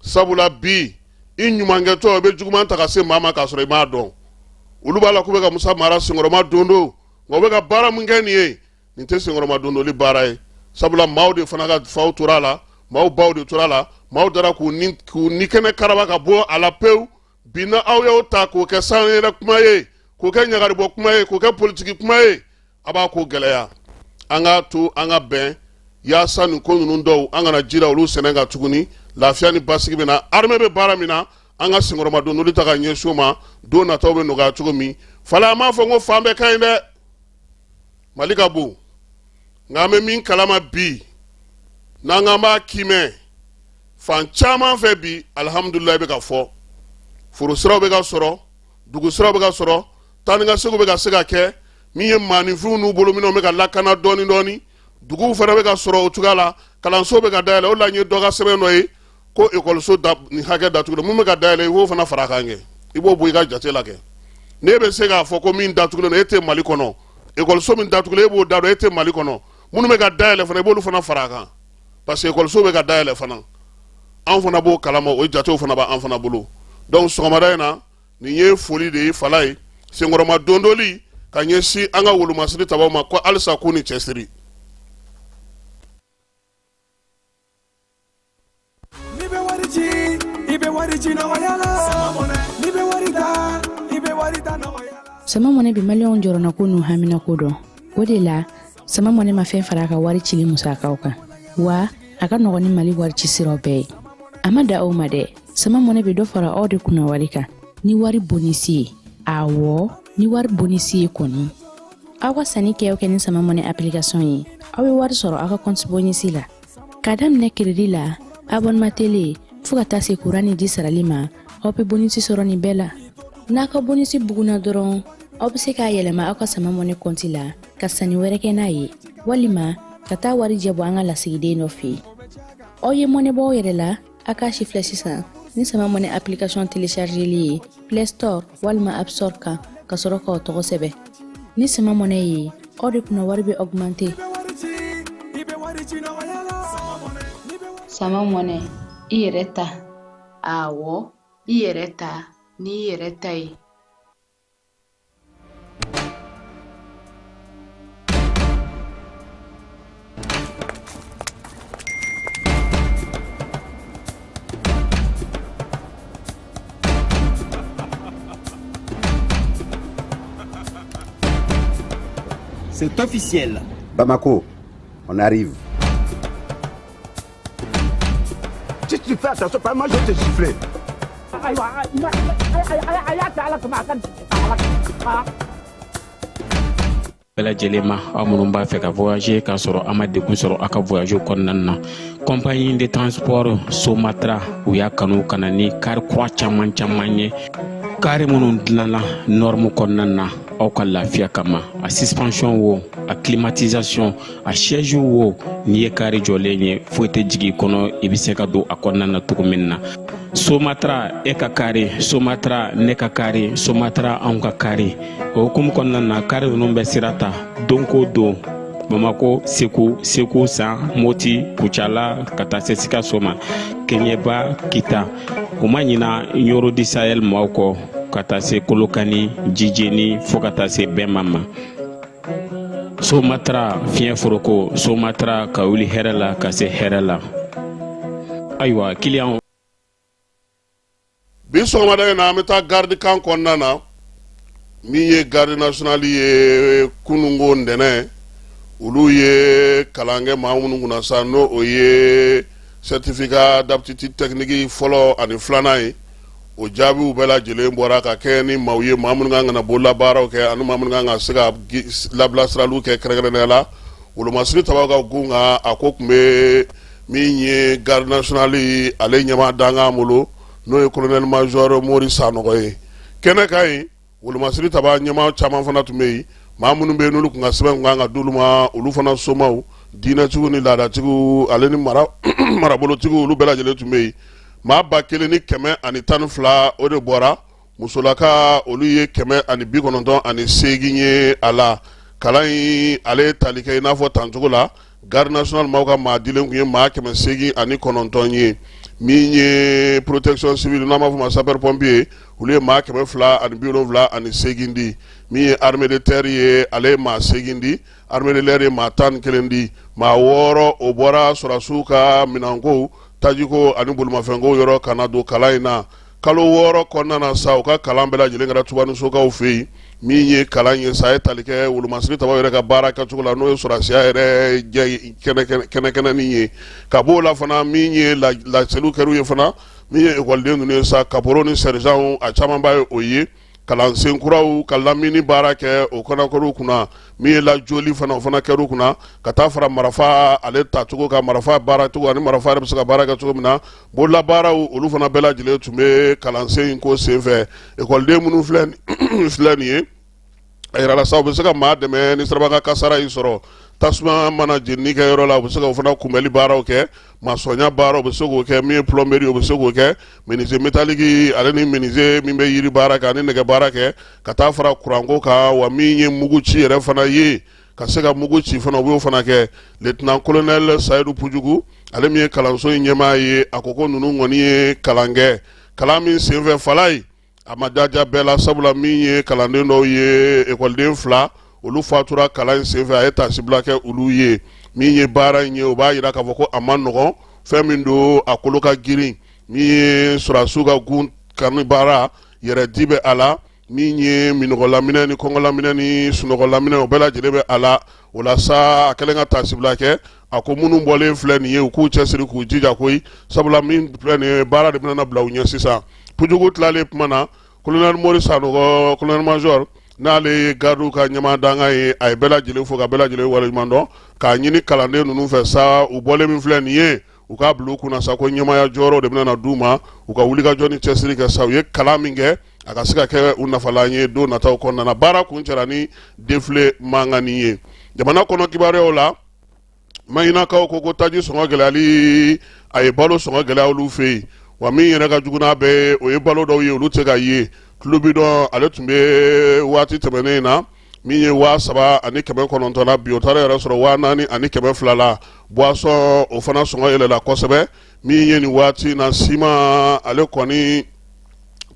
Sabula bi, i ɲumankɛtɔ, i bɛ juguman ta ka se maa ma k'a sɔrɔ i m'a dɔn. Olu b'a la k'u bɛ ka Musa Mara senkɔrɔma don don, nka u bɛ ka baara min kɛ nin ye, nin tɛ senkɔrɔma dondoli baara ye, sabula maaw de fana ka faw tora a la, maaw baw de tora a la, maaw dara k'u ni k'u ni kɛnɛ karaba ka bɔ a la pewu. Bi na aw y'o ta k'o kɛ sanyɛlɛ kuma ye, k'o kɛ ɲagaribɔ kuma ye, k'o kɛ politiki kuma ye, a b'a ko gɛlɛya. An k'a to an ka bɛn yaasa nin ko ninnu dɔw, an kana ji la olu sɛnɛ ka tuguni. Lafiya ni basigi bɛ na. Armée bɛ baara min na, an ka senkɔrɔma dondoli ta ka ɲɛsin o ma, don nataw bɛ nɔgɔya cogo min. Fala, an m'a fɔ ko fan bɛɛ ka ɲi dɛ, Mali ka bon, nka an bɛ min kalama bi, n'an k'an b'a kiimɛ fan caman fɛ bi, alihamudulilayi bɛ ka fɔ, foro siraw bɛ ka sɔrɔ, dugu siraw bɛ ka sɔrɔ, taa ni ka seginw bɛ ka se ka kɛ, min ye maaninfinw n'u bolominɛnw bɛ ka lakana dɔɔni dɔɔni, duguw fana bɛ ka sɔrɔ o cogoya la, kalanso bɛ ka dayɛlɛ. O la n ye dɔ ka sɛbɛn dɔ ye ko ekɔliso da nin hakɛ datugulen, mun bɛ ka dayɛlɛ, i b'o fana fara a kan kɛ, i b'o bɔ i ka jate la kɛ. N'e bɛ se k'a fɔ ko min datugulen don, e tɛ Mali kɔnɔ. Ekɔliso min datugulen, e b'o da dɔn, e tɛ Mali kɔnɔ. Minnu bɛ ka dayɛlɛ fana, i b'olu fana fara a kan, parce que ekɔliso bɛ ka dayɛlɛ fana, anw fana b'o kalama, o jatew fana b'an fana bolo. Donc sɔgɔmada in na, nin ye foli de ye, Falaye, senkɔrɔma dondoli ka ɲɛsin an ka wolomasiri tabaw ma, ko halisa k'u ni cɛsiri. N'i bɛ wari ci, i bɛ wari ci nɔgɔya la. N'i bɛ wari ta, i bɛ wari ta nɔgɔya la. Sama Mɔnɛ bɛ Maliyɛnw jɔrɔnako n'u haminako dɔn. O de la, Sama Mɔnɛ ma fɛn fara a ka wari cili musakaw kan, wa a ka nɔgɔn ni Mali wari ci siraw bɛɛ ye. A ma da aw ma dɛ, Sama Mɔnɛ bɛ dɔ fara aw de kunna wari kan ni wari bonisi ye. Awɔ, ni wari bonisi ye kɔni. Aw ka sanni kɛ o kɛ ni Sama Mɔnɛ application ye, aw bɛ wari sɔrɔ aw ka compte bonisi la. K'a daminɛ crédit la, abonnement télé, fo ka taa se kuran ni ji sarali ma, aw bɛ bonisi sɔrɔ nin bɛɛ la. N'a ka bonisi bugunna dɔrɔn, aw bɛ se k'a yɛlɛma aw ka Sama Mɔnɛ kɔnti la ka sanni wɛrɛ kɛ n'a ye, walima ka taa warijɛ bɔ an ka lasigiden dɔ fɛ yen. Aw ye mɔnɛ bɔ aw yɛrɛ la, a k'a si filɛ sisan ni Sama Mɔnɛ application téléchargeli ye Play Store walima App Store kan, ka sɔrɔ k'aw tɔgɔ sɛbɛn ni Sama Mɔnɛ ye. Aw de kunna wari bɛ augmenter. Sama mɔnɛ, i yɛrɛ ta. Awɔ, i yɛrɛ ta n'i yɛrɛ ta ye. C'est officiel. Bamako, on arrive. Si tu fais attention, pas moi je vais te gifler. Bɛɛ lajɛlen ma, aw minnu b'a fɛ ka voyager k'a sɔrɔ a ma degun sɔrɔ aw ka voyage kɔnɔna na, compagnie de transport Somatra, u y'a kanu ka na ni kari kura caman caman ye, kari minnu dilanna norme kɔnɔna na aw ka lafiya kama. A suspension wo, a climatisation, a siège wo, n'i ye kari jɔlen ye, foyi tɛ jigin i kɔnɔ, i bɛ se ka don a kɔnɔna na cogo min na. Somatra, e ka kari, Somatra, ne ka kari, Somatra, anw ka kari. O hukumu kɔnɔna na, kari ninnu bɛ sira ta don ko don Bamako, Segu, Segu San, Moti, Kucala, ka taa se Sikaso ma, Keɲeba, Kita. U ma ɲina Ɲoro du Sahel maaw kɔ, ka taa se Kolokani, Jijeni, fo ka taa se Bɛnma ma. Somatra, fiɲɛ foroko, Somatra, ka wuli hɛrɛ la ka se hɛrɛ la. Ayiwa, kiliyanw. Bi sɔgɔmada in na, an bɛ taa garde camp kɔnɔna na. Min ye garde nationale ye, kununko ntɛnɛn, olu ye kalan kɛ maa minnu kunna sa, n'o o ye certificat d'aptitude technique fɔlɔ ani filanan ye, o jaabiw bɛɛ lajɛlen bɔra ka kɛ ni maaw ye, maa minnu kan ka na bololabaaraw kɛ ani maa minnu kan ka se ka labilasiraliw kɛ. Kɛrɛnkɛrɛnnenya la, wolomasiri tabaw ka gun kan, a ko tun bɛ min ye garde nationale ale ɲɛmaa dankan bolo, n'o ye colonel major Mori Sanɔgɔ ye. Kɛnɛ kan yen, wolomasiri taba ɲɛmaa caman fana tun bɛ yen. Maa minnu bɛ yen, n'olu tun ka sɛbɛn tun kan ka d'olu ma, olu fana somaw, diinɛtigiw ni laadatigiw, ale ni marabolotigiw, olu bɛɛ lajɛlen tun bɛ yen. Maa 1112, o de bɔra. Musolaka, olu ye 198 ye a la. Kalan in, ale ye tali kɛ i n'a fɔ tancogo la, garde nationale maaw ka maa dilen tun ye maa 809 ye. Min ye protection civile, n'an b'a fɔ ma sapeur pompier, olu ye maa 278 di. Min ye armée de terre ye, ale ye maa 8 di. Armée de l'air ye maa 11 di. Maa 6, o bɔra sɔrɔdasiw ka minɛnkow, tajiko ani bolimafɛnkow yɔrɔ ka na don kalan in na. Kalo 6 kɔnɔna na sa, u ka kalan bɛɛ lajɛlen kɛra Tubanisokaw fɛ yen. Min ye kalan ye sa, a ye tali kɛ wolomasiri tabaw yɛrɛ ka baara kɛcogo la, n'o ye sɔrɔdasiya yɛrɛ kɛnɛkɛnɛnin ye. Ka b'o la fana, min ye laseliw kɛr'u ye fana, min ye ekɔliden ninnu ye sa, kaporo ni sergent, a camanba ye o ye. Kalansen kuraw ka lamini baara kɛ, o fana kɛr'u kunna. Min ye lajoli fana, o fana kɛr'u kunna, ka taa fara marifa ale tacogo kan, marifa baara cogo ani marifa yɛrɛ bɛ se ka baara kɛ cogo min na. Bololabaaraw, olu fana bɛɛ lajɛlen tun bɛ kalansen in ko senfɛ. Ekɔliden minnu filɛ nin ye, a yirala sa, u bɛ se ka maa dɛmɛ ni sirabakan kasara y'i sɔrɔ, tasuma mana jenini kɛ yɔrɔ la, u bɛ se ka o fana kunbɛli baaraw kɛ, masɔnya baaraw, u bɛ se k'o kɛ. Min ye plomberie, u bɛ se k'o kɛ, menuisier métallique ale ni menuisier min bɛ yiri baara kɛ ani nɛgɛ baara kɛ, ka taa fara kuranko kan. Wa min ye mugu ci yɛrɛ fana ye, ka se ka mugu ci fana, u b'o fana kɛ. Lieutenant colonel Sayidu Pujugu, ale min ye kalanso in ɲɛmaa ye, a ko ko ninnu kɔni ye kalan kɛ. Kalan min senfɛ, fala ye, a ma jaja bɛɛ la, sabula min ye kalanden dɔw ye, ekɔliden 2, olu fatura kalan in senfɛ. A ye taasibila kɛ olu ye. Min ye baara in ye, o b'a yira k'a fɔ ko a ma nɔgɔn, fɛn min don, a kolo ka girin. Min ye sɔrɔdasiw ka gun kanu baara yɛrɛ di bɛ a la, min ye minɔgɔlaminɛ ni kɔngɔlaminɛ ni sunɔgɔlaminɛ, o bɛɛ lajɛlen bɛ a la. O la sa, a kɛlen ka taasibila kɛ, a ko minnu bɔlen filɛ nin ye, u k'u cɛsiri, k'u jija koyi, sabula min filɛ nin ye, baara de bɛna bila u ɲɛ sisan. Pujugu tilalen kuma na, colonel Mori Sanɔgɔ, colonel major, n'ale ye gardiw ka ɲɛmaa dankan ye, a ye bɛɛ lajɛlen fo ka bɛɛ lajɛlen waleɲuman dɔn, k'a ɲini kalanden ninnu fɛ sa, u bɔlen min filɛ nin ye, u k'a bila u kunna sa ko ɲɛmaaya jɔyɔrɔ de bɛna d'u ma. U ka wulikajɔ ni cɛsiri kɛ sa, u ye kalan min kɛ, a ka se ka kɛ u nafalan ye don nataw kɔnɔna na. Baara kuncɛra ni défilé mankanni ye. Jamana kɔnɔ kibaruyaw la, Mahinakaw ko taji sɔngɔ gɛlɛyali, a ye balo sɔngɔ gɛlɛya olu fɛ yen. Wa min yɛrɛ ka jugu n'a bɛɛ, o ye balo dɔw ye, olu tɛ ka ye. Tulubidɔn, ale tun bɛ waati tɛmɛnen in na Min ye 3900 la, bi o taara yɛrɛ sɔrɔ 4200 la. Boisson, o fana sɔngɔ yɛlɛla kosɛbɛ. Min ye nin waati na siman, ale kɔni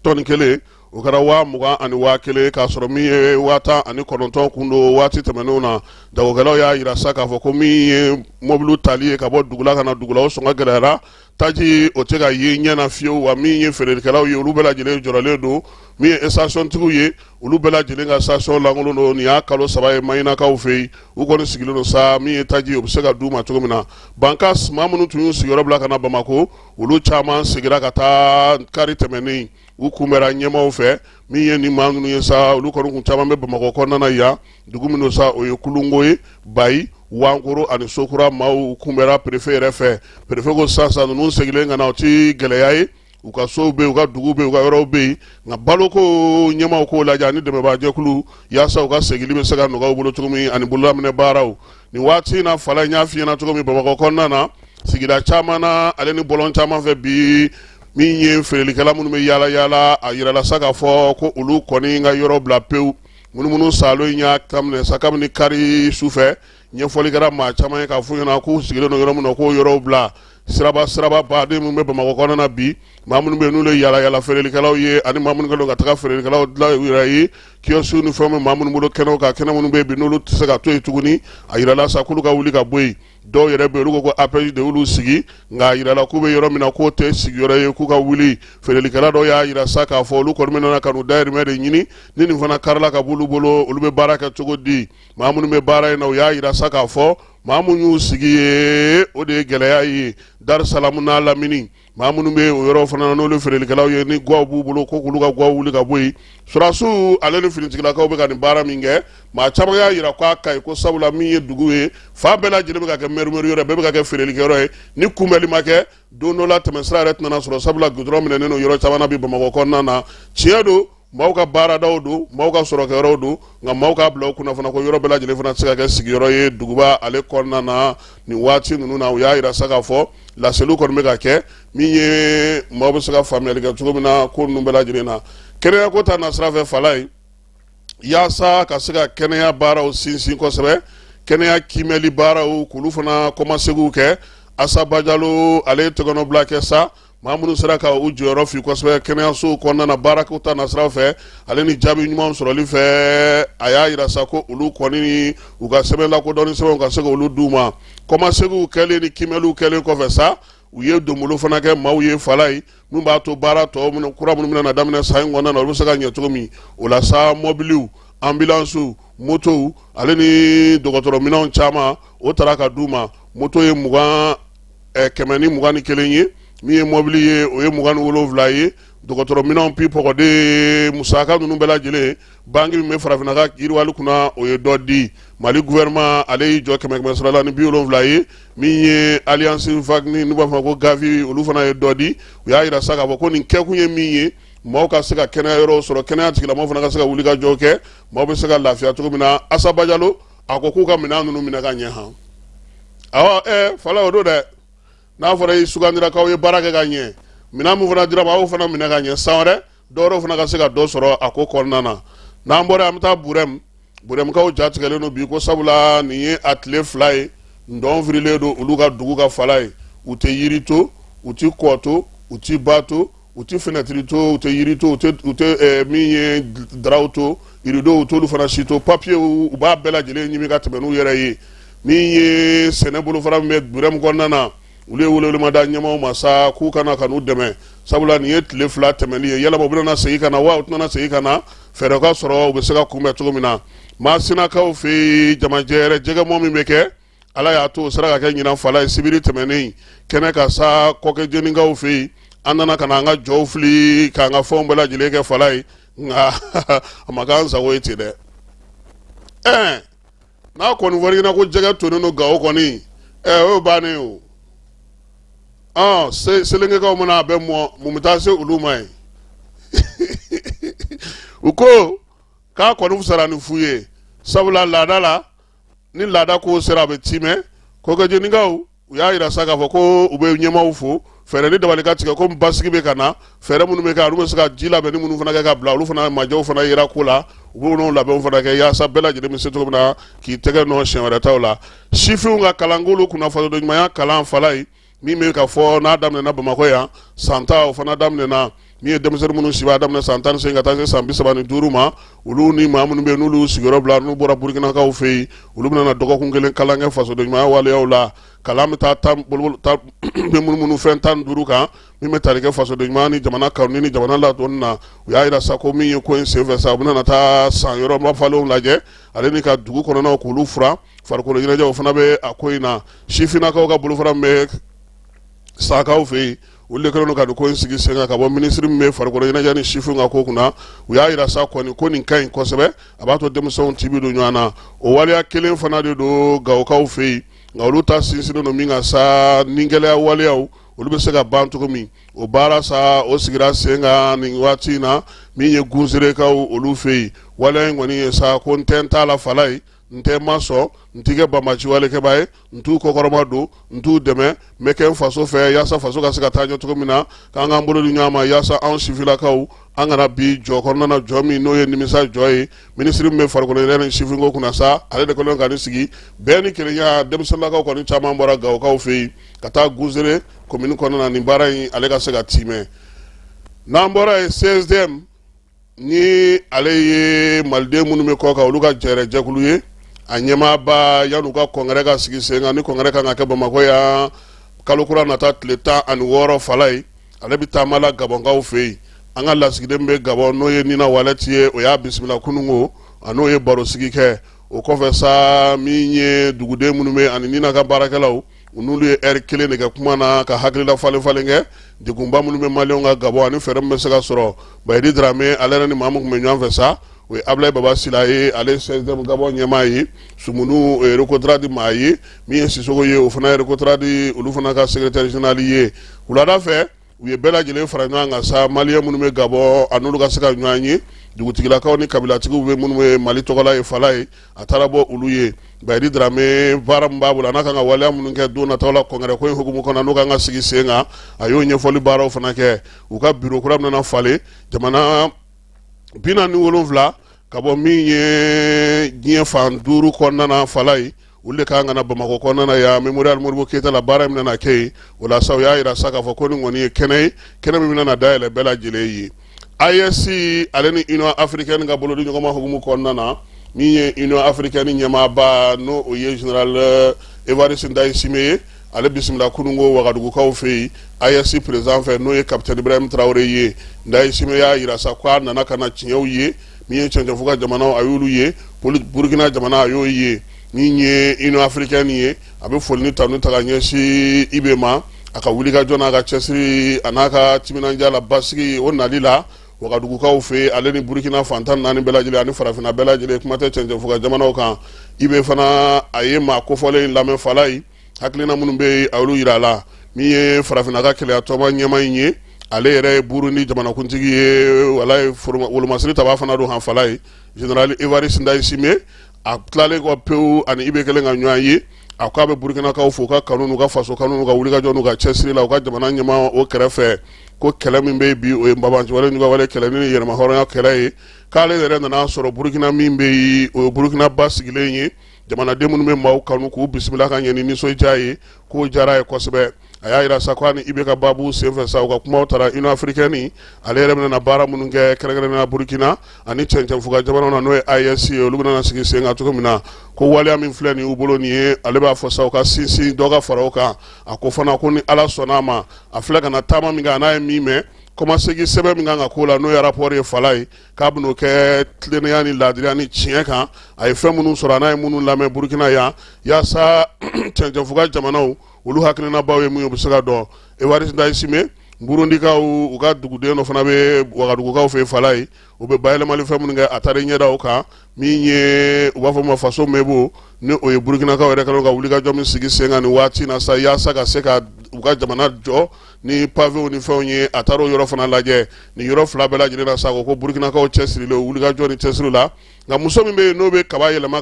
tɔni kelen, o kɛra 20,000, k'a sɔrɔ min ye 19,000 kun don waati tɛmɛnenw na. Jagokɛlaw y'a yira sa k'a fɔ ko min ye mɔbiliw tali ye ka bɔ dugula ka na dugula, o sɔngɔ gɛlɛyara. Taji, o tɛ ka ye ɲɛ na fiyewu. Wa min ye feerelikɛlaw ye, olu bɛɛ lajɛlen jɔrɔlen don. Min ye station-tigiw ye, olu bɛɛ lajɛlen ka station lankolon don. Nin y'a kalo 3 ye Maɲinakaw fɛ yen. U kɔni sigilen don sa, min ye taji, o bɛ se ka d'u ma cogo min na. Bankas maa minnu tun y'u sigiyɔrɔ bila ka na Bamakɔ, olu caman seginna ka taa kari tɛmɛnen. U kunbɛra ɲɛmaaw fɛ. Min ye nin maa ninnu ye sa, olu kɔni kun caman bɛ Bamakɔ kɔnɔna na yan. Dugu min don sa, o ye Kulungo ye, Bayi, Wankoro ani Sokura maaw kunbɛra perefe yɛrɛ fɛ. Perefe ko sisan ninnu seginnen ka na, o ti gɛlɛya ye. U ka sow bɛ yen, u ka dugu bɛ yen, u ka yɔrɔw bɛ yen, nka baloko ɲɛmaaw k'o lajɛ ani dɛmɛbaajɛkulu, yaasa u ka segili bɛ se ka nɔgɔya u bolo cogo min, ani bololaminɛ baaraw. Nin waati in na, fala, n y'a f'i ɲɛna cogo min, Bamakɔ kɔnɔna na, sigida caman na ale ni bɔlɔn caman fɛ bi, min ye feerelikɛla minnu bɛ yaala yaala, a yirala sa k'a fɔ ko olu kɔni ka yɔrɔ bila pewu. Munumunu saalo in y'a daminɛ sa kabini kari sufɛ. Ɲɛfɔli kɛra maa caman ye k'a f'u ɲɛna k'u sigilen don yɔrɔ min na, k'o yɔrɔw bila. Siraba siraba baden minnu bɛ Bamakɔ kɔnɔna na bi, maa minnu bɛ yen n'olu ye yaala yaala feerelikɛlaw ye, ani maa minnu kɛlen don ka taga feerelikɛlaw dilan u yɛrɛ ye, kiosque ni fɛnw bɛ maa minnu bolo kɛnɛw kan, kɛnɛ minnu bɛ yen bi n'olu tɛ se ka to yen tuguni, a yirala sa k'olu ka wuli ka bɔ yen. Dɔw yɛrɛ bɛ yen, olu ko ko APEJ de y'olu sigi, nka a yirala k'u bɛ yɔrɔ min na, k'o tɛ sigiyɔrɔ ye, k'u ka wuli. Feerelikɛla dɔw y'a yira sa k'a fɔ olu kɔni bɛ nana ka n'u dayirimɛ de ɲini. Ni nin fana karila ka b'olu bolo, olu bɛ baara kɛ cogo di? Maa minnu bɛ baara in na, u y'a yira sa k'a fɔ maa minnu y'u sigi ye, o de ye gɛlɛya ye. Darisalamu n'a lamini, maa minnu bɛ o yɔrɔ fana na, n'olu feerelikɛlaw ye, ni gwaw b'u bolo, ko k'olu ka gwaw wuli ka bɔ yen. Sɔrɔdasiw ale ni finitigilakaw bɛ ka nin baara min kɛ, maa caman y'a yira k'a ka ɲi, ko sabula min ye dugu ye, fan bɛɛ lajɛlen bɛ ka kɛ mɛrimɛri yɔrɔ ye, bɛɛ bɛ ka kɛ feerelikɛyɔrɔ ye. Ni kunbɛli ma kɛ, don dɔ la tɛmɛsira yɛrɛ tɛna sɔrɔ, sabula gudɔrɔn minɛnen don yɔrɔ caman na bi Bamakɔ kɔnɔna na. Tiɲɛ don, maaw ka baaradaw don, maaw ka sɔrɔkɛyɔrɔw don, nka maaw k'a bila u kunna fana ko yɔrɔ bɛɛ lajɛlen fana tɛ se ka kɛ sigiyɔrɔ ye duguba ale kɔnɔna na nin waati ninnu na. U y'a yira sa k'a fɔ laseliw kɔni bɛ ka kɛ min ye, maaw bɛ se ka faamuyali kɛ cogo min na ko ninnu bɛɛ lajɛlen na. Kɛnɛyako ta nasira fɛ, fala ye, yaasa ka se ka kɛnɛya baaraw sinsin kosɛbɛ, kɛnɛya kiimɛli baaraw, k'olu fana kɔmasegiw kɛ, Asa Bajalo ale ye tɛgɛnɔbila kɛ sa. Maa minnu sera ka u jɔyɔrɔ fi kosɛbɛ kɛnɛyasow kɔnɔna na baarako ta nasira fɛ ale ni jaabi ɲuman sɔrɔli fɛ, a y'a yira sa ko olu kɔni u ka sɛbɛn lakodɔnni sɛbɛnw ka se k'olu d'u ma. Kɔmasegiw kɛlen ni kiimɛliw kɛlen kɔfɛ sa, u ye donbolo fana kɛ maaw ye, fala ye, min b'a to baara tɔ minnu kura minnu bɛna daminɛ san in kɔnɔna na, olu bɛ se ka ɲɛ cogo min. O la sa, mɔbiliw, anbilansiw, motow ale ni dɔgɔtɔrɔminɛnw caman, o taara ka d'u ma. Moto ye 121 ye, min ye mɔbili ye, o ye 27 ye. Dɔgɔtɔrɔminɛnw, pipɔgɔden musaka ninnu bɛɛ lajɛlen, banki min bɛ farafinna ka yiriwali kunna, o ye dɔ di. Mali gouvernement ale y'i jɔ kɛmɛ kɛmɛ sara la ni 70 ye. Min ye alliance vaccin n'u b'a fɔ ko Gavi, olu fana ye dɔ di. U y'a yira sa k'a fɔ ko nin kɛkun ye min ye, maaw ka se ka kɛnɛya yɔrɔw sɔrɔ, kɛnɛya tigilamɔgɔw fana ka se ka wuli ka jɔ kɛ, maaw bɛ se ka lafiya cogo min na. Asa Bajalo a ko k'u ka minɛn ninnu minɛ ka ɲɛ han. Awɔ, fala, o don dɛ. N'a fɔra i sugandira k'aw ye baara kɛ ka ɲɛ, minɛn min fana dira ma, aw fana minɛ ka ɲɛ, san wɛrɛ dɔwɛrɛw fana ka se ka dɔ sɔrɔ a ko kɔnɔna na. N'an bɔra, an bɛ taa Burɛmu. Burɛmukaw jatigɛlen don bi ko sabula nin ye a tile 2 ye, ntɔn firilen don olu ka dugu ka fala ye. U tɛ yiri to, u tɛ kɔ to, u tɛ ba to, u tɛ fenɛtiri to, u tɛ yiri to, u tɛ min ye daraw to, rideau u t'olu fana si to, papiye u b'a bɛɛ lajɛlen ɲimi ka tɛmɛ n'u yɛrɛ ye. Min ye sɛnɛ bolofara min bɛ Burɛmu kɔnɔna na, olu ye welewelema da ɲɛmaaw ma sa k'u ka na ka n'u dɛmɛ, sabula nin ye tile 2 tɛmɛli ye. Yalama u bɛna segin ka na wa u tɛna segin ka na? Fɛɛrɛ ka sɔrɔ u bɛ se ka kunbɛn cogo min na. Masinakaw fɛ yen, jamajɛ yɛrɛ jɛgɛmɔ min bɛ kɛ, Ala y'a to o sera ka kɛ ɲinan, fala ye, sibiri tɛmɛnen kɛnɛ ka sa Kɔkɛjenikaw fɛ yen. An nana ka na an ka jɔw fili k'an ka fɛnw bɛɛ lajɛlen kɛ, fala ye, nka a ma k'an sago ye ten dɛ. Ɛɛ, n'a kɔni fɔra i ɲɛna ko jɛgɛ tonnen don Gawo kɔni, ɛɛ, o ye bannen o. Ɔn, Selenkekaw mana a bɛɛ mɔ, mun bɛ taa se olu ma yen? U ko k'a kɔni fisara ni fu ye, sabula laada la, ni laada ko sera, a bɛ timɛ. Kɔkɛjenikaw u y'a yira sa k'a fɔ ko u bɛ ɲɛmaaw fo, fɛɛrɛ ni dabali ka tigɛ ko basigi bɛ ka na, fɛɛrɛ minnu bɛ kɛ, olu bɛ se ka ji labɛnni minnu fana kɛ ka bila, olu fana majɛw fana yera ko la. U b'o n'o labɛnw fana kɛ yaasa bɛɛ lajɛlen bɛ se cogo min na k'i tɛgɛ nɔ siɲɛ wɛrɛ taw la. Sifinw ka kalankolu kunna fasodenɲumanya kalan fala ye min bɛ ka fɔ n'a daminɛna Bamakɔ yan san ta, o fana daminɛna. Min ye denmisɛnnin minnu si b'a daminɛ san 18 ka taa se san 35 ma, olu ni maa minnu bɛ yen n'olu sigiyɔrɔ bila n'u bɔra Burukinakaw fɛ yen, olu bɛna na dɔgɔkun kelen kalan kɛ fasodenɲumanya waleyaw la. Kalan bɛ taa tan bɛ munumunu fɛn 15 kan min bɛ tali kɛ fasodenɲumanya ni jamana kanu ni jamana ladonni na. U y'a jira sa ko min ye ko in senfɛ sa, u bɛna taa san yɔrɔ mafalenw lajɛ ale ni ka dugu kɔnɔnaw k'olu furan. Farikolo ɲɛnajɛw fana bɛ a ko in na. Sifinnakaw ka bolofara min bɛ Sakaw fɛ yen, olu de kɛlen don ka nin ko in sigi sen kan ka bɔ minisiri min bɛ farikolo ɲɛnajɛ ni sifinw ka ko kunna. U y'a jira sa kɔni ko nin ka ɲi kosɛbɛ, a b'a to denmisɛnw ti bɛ don ɲɔgɔn na. O waleya kelen fana de don Gawokaw fɛ yen, nka olu ta sinsinnen don min kan sa, ni gɛlɛya waleyaw olu bɛ se ka ban cogo min, o baara sa o sigira sen kan nin waati in na. Min ye Gunzerekaw olu fɛ yen, waleya in kɔni ye sa ko n tɛ n t'a la fala ye, n tɛ ma sɔn, n tɛ kɛ banbaanci walekɛbaa ye, n t'u kɔkɔrɔma don, n t'u dɛmɛ, n bɛ kɛ n faso fɛ yaasa faso ka se ka taa ɲɛ cogo min na, k'an k'an bolo di ɲɔgɔn ma yaasa anw sifinlakaw an kana bin jɔ kɔnɔna na, jɔ min n'o ye nimisa jɔ ye. Minisiri min bɛ farikolo ɲɛnajɛ ni sifinko kunna sa, ale de kɛlen ka nin sigi bɛn ni kelenya. Denmisɛnninlakaw kɔni caman bɔra Gawokaw fɛ yen ka taa Gunzere komini kɔnɔna na nin baara in ale ka se ka timɛ. N'an bɔra yen, CSDM ni ale ye maliden minnu bɛ kɔ kan olu ka jɛrɛjɛkulu ye, a ɲɛmaaba yan'u ka kɔnkɛrɛ ka sigi sen kan, ni kɔnkɛrɛ kan ka kɛ Bamakɔ yan kalo kura nata tile 16 fala ye, ale bɛ taama la Gabɔnkaw fɛ yen. An ka lasigiden bɛ Gabɔn n'o ye Nina Walɛti ye, o y'a bisimila kununko, a n'o ye barosigi kɛ. O kɔfɛ sa, min ye duguden minnu bɛ ani Nina ka baarakɛlaw, u n'olu ye ɛri kelen de kɛ kuma na ka hakilila falen falen kɛ degunba minnu bɛ maliyɛnw kan Gabɔn ani fɛɛrɛ min bɛ se ka sɔrɔ. Bayidi Darame, ale yɛrɛ ni maa min tun bɛ ɲɔgɔn fɛ sa, o ye Abulayi Baba Sila ye, ale ye CSDM Gabɔn ɲɛmaa ye. Sumunu, o ye Recotrade maa ye. Min ye Sisoko ye, o fana ye Recotrade olu fana ka secrétaire général ye. Wulada fɛ, u ye bɛɛ lajɛlen fara ɲɔgɔn kan sa, maliyɛn minnu bɛ Gabɔn a n'olu ka se ka ɲɔgɔn ye, dugutigilakaw ni kabilatigiw bɛ minnu bɛ Mali tɔgɔla ye fala ye, a taara bɔ olu ye. Bayidi Darame, baara min b'a bolo a n'a kan ka waleya minnu kɛ don nataw la kɔnkɛrɛ ko in hukumu kɔnɔ n'o kan ka sigi sen kan, a y'o ɲɛfɔli baaraw fana kɛ. U ka biro kura bɛna falen jamana 47 ka bɔ min ye diɲɛ fan duuru kɔnɔna na fala ye, olu de kan ka na Bamakɔ kɔnɔna na yan Mémorial Modibo Keyita la. Baara min bɛna kɛ yen, o la sa, u y'a jira sa k'a fɔ ko nin kɔni ye kɛnɛ ye, kɛnɛ min bɛna dayɛlɛ bɛɛ lajɛlen ye. AES ale ni Union africaine ka bolodi ɲɔgɔnma hukumu kɔnɔna na, min ye Union africaine ɲɛmaaba n'o o ye général Evariste Ndayishimiye ye, ale bisimila kununko Wagadugukaw fɛ yen AES président fɛ, n'o ye capitaine Ibrahim Traoré ye. Ndayishimiye y'a jira sa k'a nana ka na tiɲɛw ye. Min ye cɛncɛnfuga jamanaw, a y'olu ye, Burukina jamana, a y'o ye. Min ye Union africaine ye, a bɛ foli ni tanu ta ka ɲɛsin IB ma, a ka wulikajɔ n'a ka cɛsiri a n'a ka timinandiya la basigi o nali la Wagadugukaw fɛ, ale ni Burukina fan 14 bɛɛ lajɛlen ani farafinna bɛɛ lajɛlen, kuma tɛ cɛncɛnfuga jamanaw kan. IB fana, a ye maa kofɔlen in lamɛn fala ye, hakilina minnu bɛ yen, a y'olu yira a la. Min ye farafinna ka kelenya tɔnba ɲɛmaa in ye, ale yɛrɛ ye Burundi jamanakuntigi ye, wala ye wolomasiri taba fana don han fala ye, général Evariste Ndayishimiye, a tilalen kɔ pewu ani IB kɛlen ka ɲɔgɔn ye, a k'a bɛ Burukinakaw fo u ka kanu n'u ka faso kanu n'u ka wulikajɔ n'u ka cɛsiri la u ka jamana ɲɛmaa o kɛrɛfɛ, ko kɛlɛ min bɛ bi, o ye banbaanciwale juguwale kɛlɛ ni yɛrɛmahɔrɔnya kɛlɛ ye, k'ale yɛrɛ nana sɔrɔ Burukina min bɛ yen, o ye Burukina basigilen ye, jamanaden minnu bɛ maaw kanu k'u bisimila ka ɲɛ ni nisɔndiya ye, k'o diyara a ye kosɛbɛ. A y'a jira sa ko a ni IB ka baabu senfɛ sa, u ka kumaw taara Union africaine ale yɛrɛ bɛna baara minnu kɛ kɛrɛnkɛrɛnnenya Burukina ani cɛncɛnfuga jamanaw na, n'o ye AES ye, olu bɛna sigi sen kan cogo min na, ko waleya min filɛ nin y'u bolo nin ye, ale b'a fɔ sa u ka sinsin dɔ ka fara o kan. A ko fana ko ni Ala sɔnna a ma, a filɛ ka na taama min kɛ, a n'a ye min mɛn, kɔmasegin sɛbɛn min kan ka k'o la, n'o ye rapport ye fala ye, k'a bɛn'o kɛ tilennenya ni laadiriya ni tiɲɛ kan, a ye fɛn minnu sɔrɔ a n'a ye minnu lamɛn Burukina yan, yaasa cɛncɛnfuga jamanaw olu hakilinabaw ye mun ye, u bɛ se ka dɔn. Evariste Ndayishimiye, Burundikaw u ka duguden dɔ fana bɛ Wagadugukaw fɛ fala ye, u bɛ bayɛlɛmali fɛn minnu kɛ, a taara ɲɛda o kan. Min ye u b'a fɔ ma faso mebo, ni o ye Burukinakaw yɛrɛ kɛlen ka wulikajɔ min sigi sen kan nin waati na sa, yaasa ka se ka u ka jamana jɔ ni pavew ni fɛnw ye, a taara o yɔrɔ fana lajɛ. Nin yɔrɔ fila bɛɛ lajɛlen na sa, ko Burukinakaw cɛsirilen wulikajɔ ni cɛsiri la. Nka muso min bɛ yen n'o bɛ kaba yɛlɛma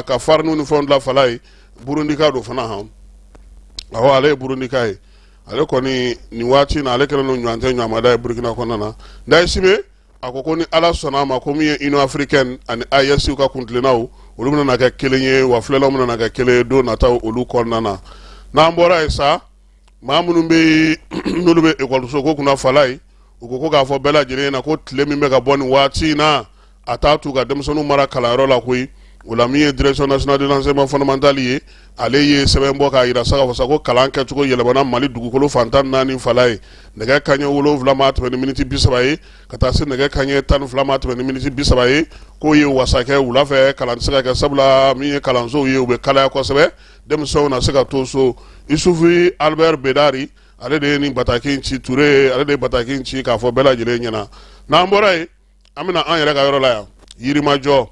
ka fariniw ni fɛnw dilan fala ye, Burundika don fana han. Awɔ, ale ye Burundika ye. Ale kɔni nin waati na, ale kɛlen don ɲɔgɔn tɛ ɲɔgɔnmada ye Burukina kɔnɔna na. Ndayishimiye A ko ko ni Ala sɔnna a ma, ko min ye Union africaine ani AES ka kuntilennaw, olu bɛna kɛ kelen ye, wa filɛlaw bɛna kɛ kelen ye don nataw olu kɔnɔna na. N'an bɔra yen sa, maa minnu bɛ yen n'olu bɛ ekɔliso ko kunna Falaye, u ko ko k'a fɔ bɛɛ lajɛlen na ko tile min bɛ ka bɔ nin waati in na, a t'a t'u ka denmisɛnninw mara kalanyɔrɔ la koyi. O la, min ye Direction nationale de l'enseignement fondamental ye, ale ye sɛbɛn bɔ k'a jira sa k'a fɔ sa ko kalan kɛcogo yɛlɛmana Mali dugukolo fan 14 Falaye. Nɛgɛ kanɲɛ 7 ma tɛmɛ ni miniti 30 ye ka taa se nɛgɛ kanɲɛ 12 ma tɛmɛ ni miniti 30 ye, k'o ye wasa kɛ. Wula fɛ kalan tɛ se ka kɛ, sabula min ye kalansow ye, u bɛ kalaya kosɛbɛ, denmisɛnw na se ka to so. Isufu Albert Bedari, ale de ye nin bataki in ci. Ture, ale de ye bataki in ci k'a fɔ bɛɛ lajɛlen ɲɛna. N'an bɔra yen, an bɛna an yɛrɛ ka yɔrɔ la yan, Yirimajɔ.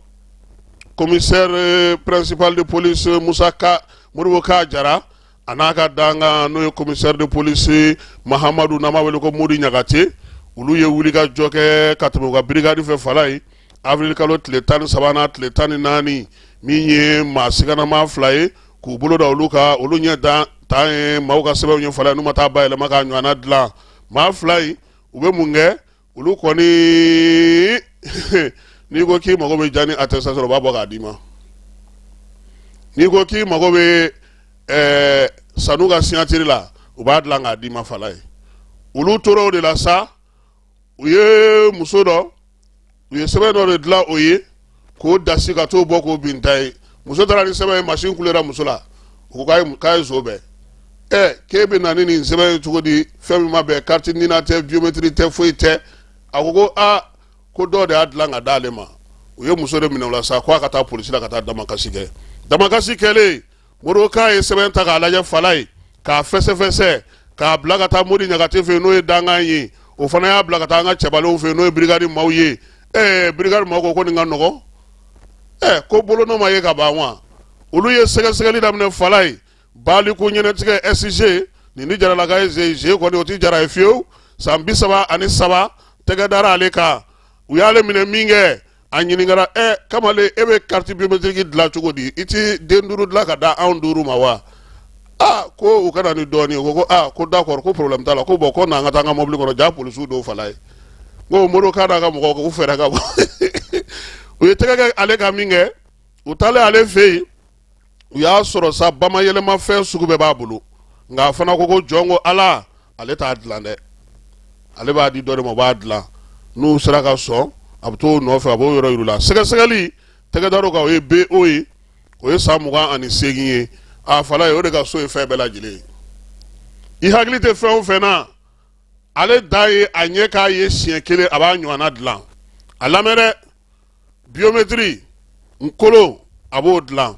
Commissaire principal de police Musa Ka Modibo Ka Jara, a n'a ka dankan n'o ye commissaire de police Mahamadu, n'an b'a wele ko Modi Ɲagate, olu ye wulikajɔ kɛ ka tɛmɛ u ka brigade fɛ Falaye, avril kalo tile 13 n'a tile 14. Min ye maa siganama fila ye, k'u bolo da olu kan, olu ɲɛ dan tan ye maaw ka sɛbɛnw ye Falaye, n'u ma taa bayɛlɛma k'a ɲɔgɔnna dilan. Maa fila in, u bɛ mun kɛ? Olu kɔni, n'i ko k'i mago bɛ jani attestation, u b'a bɔ k'a d'i ma. N'i ko k'i mago bɛ sanu ka signature la, u b'a dilan k'a d'i ma Falaye. Olu tora o de la sa, u ye muso dɔ, u ye sɛbɛn dɔ de dilan o ye k'o dasi ka t'o bɔ k'o bin ta ye. Muso taara ni sɛbɛn ye, masin kulera muso la. U ko k'a ye zo bɛɛ ɛ, k'e bɛ na ni nin sɛbɛn ye cogo di? Fɛn min ma bɛn, carte NINA tɛ, biométrie tɛ, foyi tɛ. A ko ko aa, ko dɔw de y'a dilan ka d'ale ma. U ye muso de minɛ o la sa, ko a ka taa polisi la ka taa damakasi kɛ. Damakasi kɛlen, Modibo Ka ye sɛbɛn ta k'a lajɛ Falaye, k'a fɛsɛfɛsɛ, k'a bila ka taa Modi Ɲagate fɛ yen, n'o ye dankan ye. O fana y'a bila ka taa an ka cɛbalenw fɛ yen, n'o ye brigade maaw ye. Ɛɛ, brigade maaw ko ko nin ka nɔgɔn, ɛ, ko bolonɔ ma ye ka ban wa. Olu ye sɛgɛsɛgɛli daminɛ Falaye. Baliku ɲɛnɛtigɛ SG nin ni jaralaka ye ze ze kɔni, o ti jara ye fiyewu. San 33, tɛgɛ dara ale kan. U y'ale minɛ min kɛ, a ɲininkara: ɛ kamalen, e bɛ carte biométrique dilan cogo di? I ti den duuru dilan ka da anw duuru ma wa? Aa, ko u ka na ni dɔɔnin. U ko ko aa, ko d'accord, ko problème t'a la, ko bon, ko n'an ka taa an ka mobili kɔnɔ. Ja polisiw dɔw Falaye ko Modibo Ka n'a ka mɔgɔw k'u fɛɛrɛ ka bɔ. U ye tɛgɛ kɛ ale ka min kɛ, u taalen ale fɛ yen, u y'a sɔrɔ sa bamayɛlɛmafɛn sugu bɛɛ b'a bolo. Nka a fana ko ko jɔn ko Ala, ale t'a dilan dɛ, ale b'a di dɔ de ma, o b'a dilan. N'u sera ka sɔn, a bɛ t'o nɔfɛ, a b'o yɔrɔ yir'u la. Sɛgɛsɛgɛli tɛgɛ dar'o kan, o ye BO ye, o ye san 28 ye. A Falaye, o de ka so ye fɛn bɛɛ lajɛlen ye. I hakili tɛ fɛn o fɛn na, ale da ye a ɲɛ k'a ye siɲɛ kelen, a b'a ɲɔgɔnna dilan. A lamɛn dɛ, biométrie nkolo, a b'o dilan.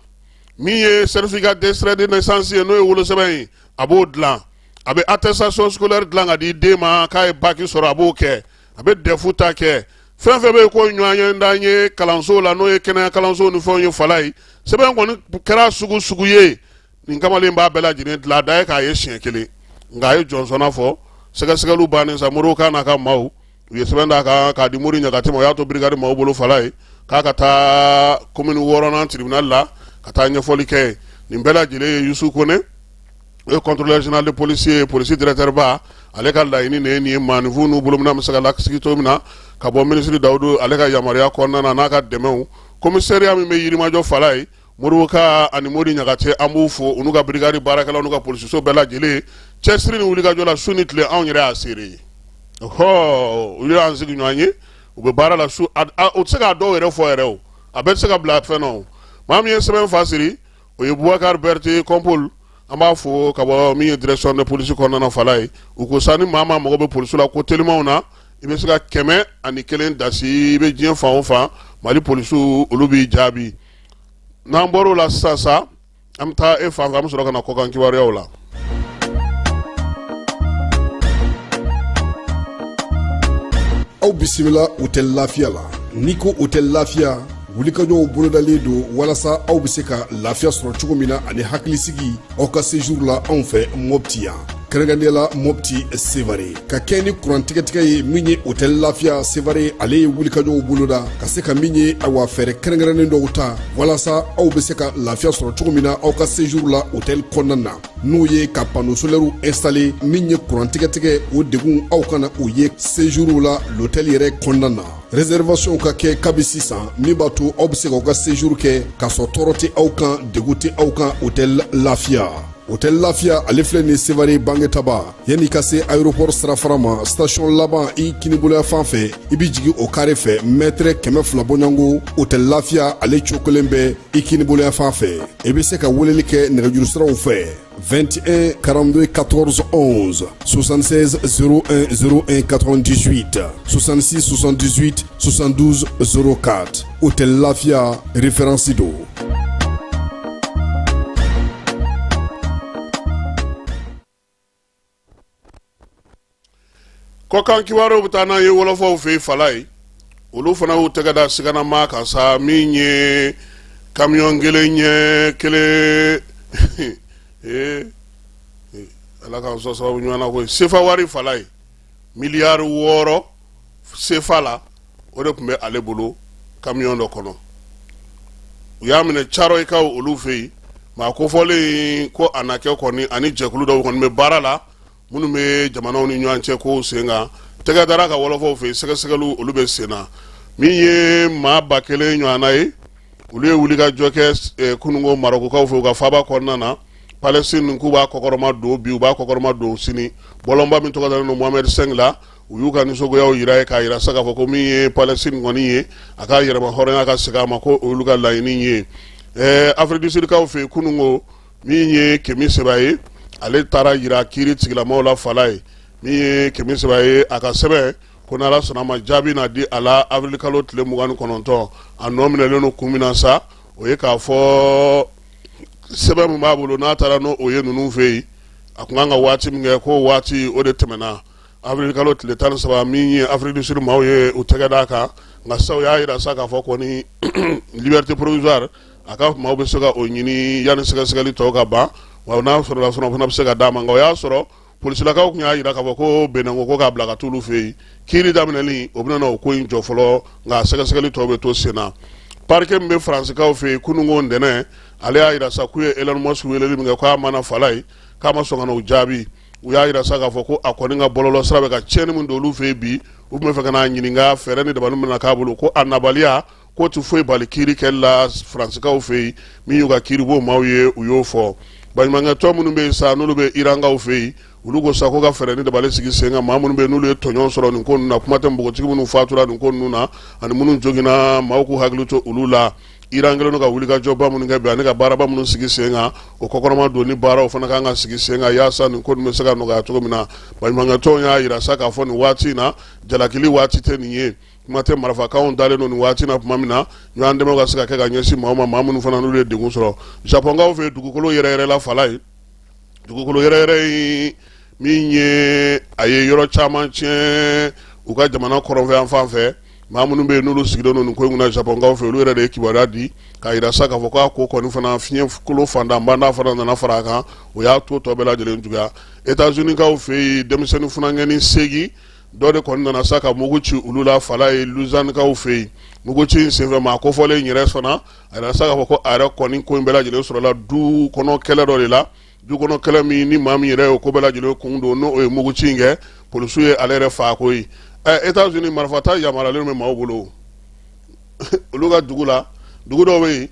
Min ye certificat d'extrait de naissance ye, n'o ye wolosɛbɛn ye, a b'o dilan. A bɛ attestation scolaire dilan ka di den ma k'a ye bac sɔrɔ, a b'o kɛ. A bɛ DEF ta kɛ. Fɛn fɛn bɛ yen ko ɲɔgɔn ye kalanso la, n'o ye kɛnɛya kalanso ni fɛnw ye Falaye, sɛbɛn kɔni kɛra sugu sugu ye, nin kamalen b'a bɛɛ lajɛlen dilan. A da ye k'a ye siɲɛ kelen. Nka a ye jɔnsɔnna fɔ. Sɛgɛsɛgɛliw bannen sa, Modibo Ka n'a ka maaw, u ye sɛbɛn d'a kan k'a di Mori Ɲagate ma. O y'a to brigade maaw bolo Falaye, k'a ka taa commune wɔɔrɔnan tribunal la ka taa ɲɛfɔli kɛ. Nin bɛɛ lajɛlen ye Yusu Kone, o ye contrôleur général de police ye, polisi directeur ba, ale ka laɲini de ye nin ye. Maaninfinw n'u bolominɛn bɛ se ka lasigi cogo min na, ka bɔ minisiri Dawudu ale ka yamaruya kɔnɔna na, n'a ka dɛmɛw. Commissariat min bɛ Yirimajɔ Falaye, Modibo Ka ani Mori Ɲagate, an b'u fo, u n'u ka brigade baarakɛlaw n'u ka polisiso bɛɛ lajɛlen, cɛsiri ni wulikajɔ la su ni tile. Anw yɛrɛ y'a seere ye, ɔhɔ, u y'an sigi ɲɔgɔn ye, u bɛ baara la su. U tɛ se k'a dɔw yɛrɛ fɔ yɛrɛ, o a bɛɛ tɛ se ka bila fɛn na. O maa min ye sɛbɛn fa siri, o ye Bubakari Berete Kɔnpol, an b'a fo ka bɔ min ye direction de police kɔnɔna na Falaye. U ko sa ni maa maa mago bɛ polisiw la ko telimanw na, i bɛ se ka 101 dasi, i bɛ diɲɛ fan o fan, Mali polisiw olu b'i jaabi. N'an bɔr'o la sisan sa, an bɛ taa e fan fɛ, an bɛ sɔrɔ ka na kɔkan kibaruyaw la. Aw bisimila Hôtel Lafiya la. N'i ko Hôtel Lafiya, wulikajɔw bolodalen don walasa aw bɛ se ka lafiya sɔrɔ cogo min na ani hakilisigi aw ka séjour la anw fɛ Mopti yan, kɛrɛnkɛrɛnnenya la Mopti Sevare. Ka kɛ ni kuran tigɛtigɛ ye, min ye Hôtel Lafiya Sevare, ale ye wulikajɔw boloda ka se ka min ye, awa, fɛɛrɛ kɛrɛnkɛrɛnnen dɔw ta walasa aw bɛ se ka lafiya sɔrɔ cogo min na aw ka séjour la hôtel kɔnɔna na, n'o ye ka panneau solaire installer. Min ye kuran tigɛtigɛ, o degun aw kana o ye séjour la l'hôtel yɛrɛ kɔnɔna na. Réservation ka kɛ kabi sisan min b'a to aw bɛ se k'aw ka séjour kɛ k'a sɔrɔ tɔɔrɔ tɛ aw kan, degun tɛ aw kan. Hôtel Lafiya, Hôtel Lafiya, ale filɛ nin Sevare Bangetaba, yanni i ka se aéroport sirafara ma, station laban i kiniboloya fan fɛ, i bɛ jigin o kare fɛ, mètre 200 bɔɲɔgɔnko. Hôtel Lafiya, ale cokolen bɛ i kiniboloya fan fɛ. I bɛ se ka weleli kɛ nɛgɛjuru siraw fɛ: 21 42 14 11, 76 01 01 98, 66 78 72 04. Hôtel Lafiya, référence don. Kɔkan kibaruw bɛ taa n'an ye wɔlɔfɔw fɛ yen, Falaye. Olu fana y'u tɛgɛ da siganama kan sa, min ye kamiyɔn kelen ɲɛ kelen ee, Ala k'an sɔn sababu ɲuman na koyi. Sefa wari, Falaye, miliyari 6 sefa la, o de tun bɛ ale bolo kamiyɔn dɔ kɔnɔ. U y'a minɛ Caroyikaw olu fɛ yen. Maa kofɔlen ko a na kɛ kɔni, ani jɛkulu dɔw kɔni bɛ baara la minnu bɛ jamanaw ni ɲɔgɔn cɛ kow sen kan. Tɛgɛ dara ka wɔlɔfɔw fɛ yen, sɛgɛsɛgɛliw olu bɛ sen na. Min ye maa 1000 ɲɔgɔnna ye, olu ye wulikajɔ kɛ kununko Marɔkukaw fɛ u ka faaba kɔnɔna na. Palestine k'u b'a kɔkɔrɔma don bi, u b'a kɔkɔrɔma don sini. Bɔlɔnba min tɔgɔ dalen don Mohamed V la, u y'u ka nisɔngoyaw yira ye, k'a yira sa k'a fɔ ko min ye Palestine kɔni ye, a ka yɛrɛma hɔrɔnya ka segin a ma, ko olu ka laɲini ye. Afrique du Sud kaw fɛ yen, kununko, min ye Kemi Seba ye, ale taara yira kiiri tigilamaw la, Falaye. Min ye Kemi Seba ye, a ka sɛbɛn ko n'Ala sɔnna a ma, jaabi na di a la avril kalo tile 29. A nɔ minɛlen don kun min na sa, o ye k'a fɔ sɛbɛn min b'a bolo, n'a taara n'o ye ninnu fɛ yen, a tun kan ka waati min kɛ, k'o waati o de tɛmɛna avril kalo tile 13. Min ye Afrique du Sud maaw ye u tɛgɛ d'a kan, nka sisan u y'a yira sa k'a fɔ kɔni liberté provisoire, a ka maaw bɛ se ka o ɲini yanni sɛgɛsɛgɛli tɔw ka ban, wa n'a sɔrɔla fana, o fana bɛ se ka d'a ma. Nka o y'a sɔrɔ polisilakaw tun y'a jira k'a fɔ ko Benin ko k'a bila ka t'olu fɛ yen, kiiri daminɛli o bɛna na o ko in jɔ fɔlɔ, nka sɛgɛsɛgɛli tɔw bɛ to sen na. Parquet min bɛ Faransikaw fɛ yen, kununko ntɛnɛn, ale y'a jira sa k'u ye Elon Musk weleli min kɛ, k'a ma na, Falaye, k'a ma sɔn ka n'o jaabi. U y'a jira sa k'a fɔ ko a kɔni ka bɔlɔlɔ sira bɛ ka tiɲɛni min don olu fɛ yen bi, u tun bɛ fɛ ka n'a ɲininka fɛɛrɛ ni dabali min na k'a bolo, ko a nabaliya k'o tɛ foyi bali kiiri kɛli la Faransikaw fɛ yen, min y'u ka kiiribon maaw ye, u y'o fɔ. Baɲumankɛtɔn minnu bɛ yen sa, n'olu bɛ Irankaw fɛ yen, olu ko sa ko ka fɛɛrɛ ni dabali sigi sen kan, maa minnu bɛ yen n'olu ye tɔɲɔ sɔrɔ nin ko ninnu na, kuma tɛ npogotigi minnu fatura nin ko ninnu na ani minnu joginna, maaw k'u hakili to olu la. Iran kɛlen don ka wulikajɔba minnu kɛ bi ani ka baaraba minnu sigi sen kan, o kɔkɔrɔma don ni baaraw fana kan ka sigi sen kan yaasa nin ko ninnu bɛ se ka nɔgɔya cogo min na. Baɲumankɛtɔnw y'a jira sa k'a fɔ nin waati in na, jalakili waati tɛ nin ye, kuma tɛ marifakanw dalen don nin waati na tuma min na, ɲɔgɔn dɛmɛ ka se ka kɛ ka ɲɛsin maaw ma, maa minnu fana n'olu ye degun sɔrɔ. Japɔnkaw fɛ, dugukolo yɛrɛyɛrɛla, Falaye, dugukolo yɛrɛyɛrɛ min ye, a ye yɔrɔ caman tiɲɛ u ka jamana kɔrɔnfɛ yan fan fɛ. Maa minnu bɛ yen n'olu sigilen don nin ko in kunna Japɔnkaw fɛ, olu yɛrɛ de ye kibaruya di k'a jira sa k'a fɔ k'a ko kɔni fana, fiɲɛ kolo fantanbanda fana nana fara a kan, o y'a to tɔ bɛɛ lajɛlen juguya. États-Unis-kaw fɛ yen, denmisɛnnin funankɛnin 8 dɔ de kɔni nana sa ka mugu ci olu la, Falaye, Louisiane-kaw fɛ yen. Mugu ci in senfɛ, maa kofɔlen yɛrɛ fana, a yɛrɛ sa k'a fɔ ko a yɛrɛ kɔni ko in bɛɛ lajɛlen sɔrɔla du kɔnɔ kɛlɛ dɔ de la, du kɔnɔ kɛlɛ min ni maa min yɛrɛ ye o ko bɛɛ lajɛlen kun don, n'o ye mugu ci in kɛ, polisiw ye ale yɛrɛ faa ko ye. États-Unis, marifata yamaruyalen bɛ maaw bolo olu ka dugu la. Dugu dɔw bɛ yen,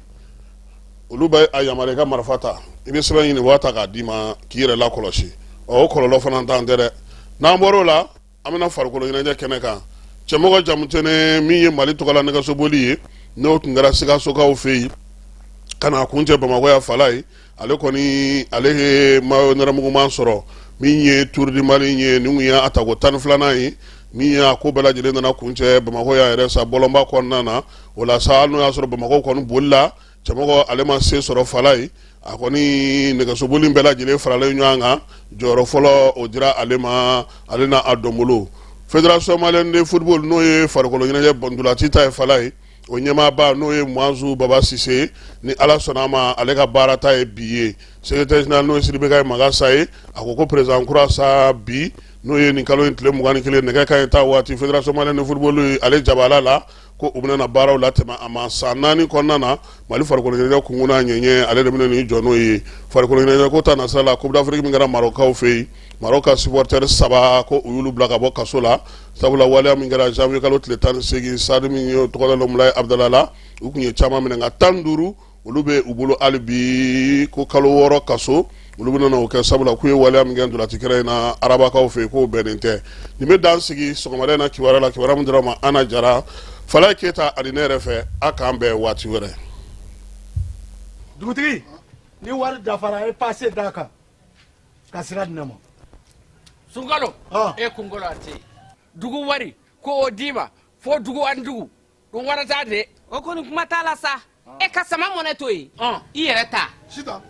olu bɛ a yamaruya i ka marifa ta, i bɛ sɛbɛn ɲini, u b'a ta k'a d'i ma k'i yɛrɛ lakɔlɔsi. Ɔ, o kɔlɔlɔ fana t'an tɛ dɛ. N'an bɔr'o la, an bɛna farikolo ɲɛnajɛ kɛnɛ kan. Cɛmɔgɔ Jamutɛnɛ, min ye Mali tɔgɔla nɛgɛsoboli ye, n'o tun kɛra Sikasokaw fɛ yen ka na kuncɛ Bamakɔ yan, Falaye, ale kɔni, ale ye maillot nɛrɛmuguman sɔrɔ. Min ye Tour du Mali ye, nin tun ye a tako 12nan ye, min ye a ko bɛɛ lajɛlen nana kuncɛ Bamakɔ yan yɛrɛ sa, bɔlɔnba kɔnɔna na. O la sa, hali n'o y'a sɔrɔ Bamakɔ kɔni bolila, cɛmɔgɔ ale ma se sɔrɔ, Falaye. A kɔni nɛgɛsoboli bɛɛ lajɛlen faralen ɲɔgɔn kan, jɔyɔrɔ fɔlɔ o dira ale ma, ale n'a a dɔnbolo. Fédération malienne de football, n'o ye farikolo ɲɛnajɛ ntolaci ta ye, Falaye, o ɲɛmaaba, n'o ye Muazu Baba Sise, ni Ala sɔnna a ma, ale ka baara ta ye bi ye. Secrétaire général, n'o ye Sidibekayi Magasa ye, a ko ko président kura sa bi, n'o ye nin kalo in tile 21, nɛgɛ kanɲɛ 10 waati, Fédération malienne de football ale jabala la. ko u bɛna na baaraw latɛmɛ a ma san 4 kɔnɔna na. Mali farikolo ɲɛnajɛ kunkun n'a ɲɛɲɛ, ale de bɛna n'i jɔ n'o ye farikolo ɲɛnajɛ ko ta nasira la. Coupe d'Afrique min kɛra Marɔkaw fɛ yen, Maroc ka supporter 3, ko u y'olu bila ka bɔ kaso la, sabula waleya min kɛra janvier kalo tile 18, stade min ye tɔgɔ da Moulay Abdallah la, u tun ye caman minɛ, nka 15 olu bɛ u bolo hali bi. Ko kalo 6 kaso olu bɛna o kɛ, sabula k'u ye waleya min kɛ ntolaci kɛnɛ in na arabakaw fɛ yen, k'o bɛnnen tɛ. Nin bɛ dan sigi sɔgɔmada in na kibaruya la, kibaruya min dira ma Ana Jara, Falaye Keyita ani ne yɛrɛ fɛ. A k'an bɛn waati wɛrɛ. Dugutigi, ni wari dafara, e pase d'a kan ka sira di ne ma. Sunkalo, e kunkolo a tɛ dugu wari ko o d'i ma fo dugu ani dugu ɗum waɗata de. O kɔni kuma t'a la sa, e ka sama mɔnɛ to yen, i yɛrɛ ta. Sitan,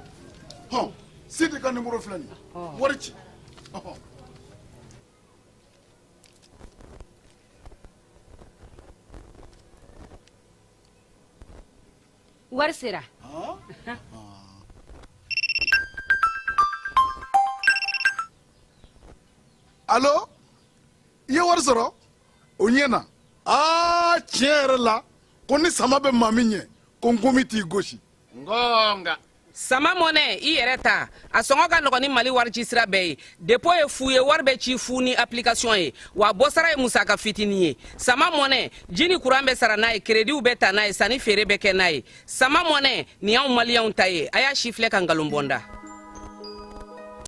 hɔn, Sidi ka nimoro filɛ nin ye, wari ci. Wari sera. Alo, i ye wari sɔrɔ? O ɲɛna. Aa, tiɲɛ yɛrɛ la, ko ni sama bɛ maa min ɲɛ, ko nkomi t'i gosi. Ngonga. Sama mɔnɛ, i yɛrɛ ta, a sɔngɔ ka nɔgɔn ni Mali warici sira bɛɛ ye. Dépôt ye fu ye, wari bɛ ci fu ni application ye, wa bɔsara ye musaka fitinin ye. Sama mɔnɛ, ji ni kuran bɛ sara n'a ye, kerediw bɛ ta n'a ye, sanni feere bɛ kɛ n'a ye. Sama mɔnɛ nin y'anw maliyɛnw ta ye. A y'a si filɛ ka nkalon bɔ n da.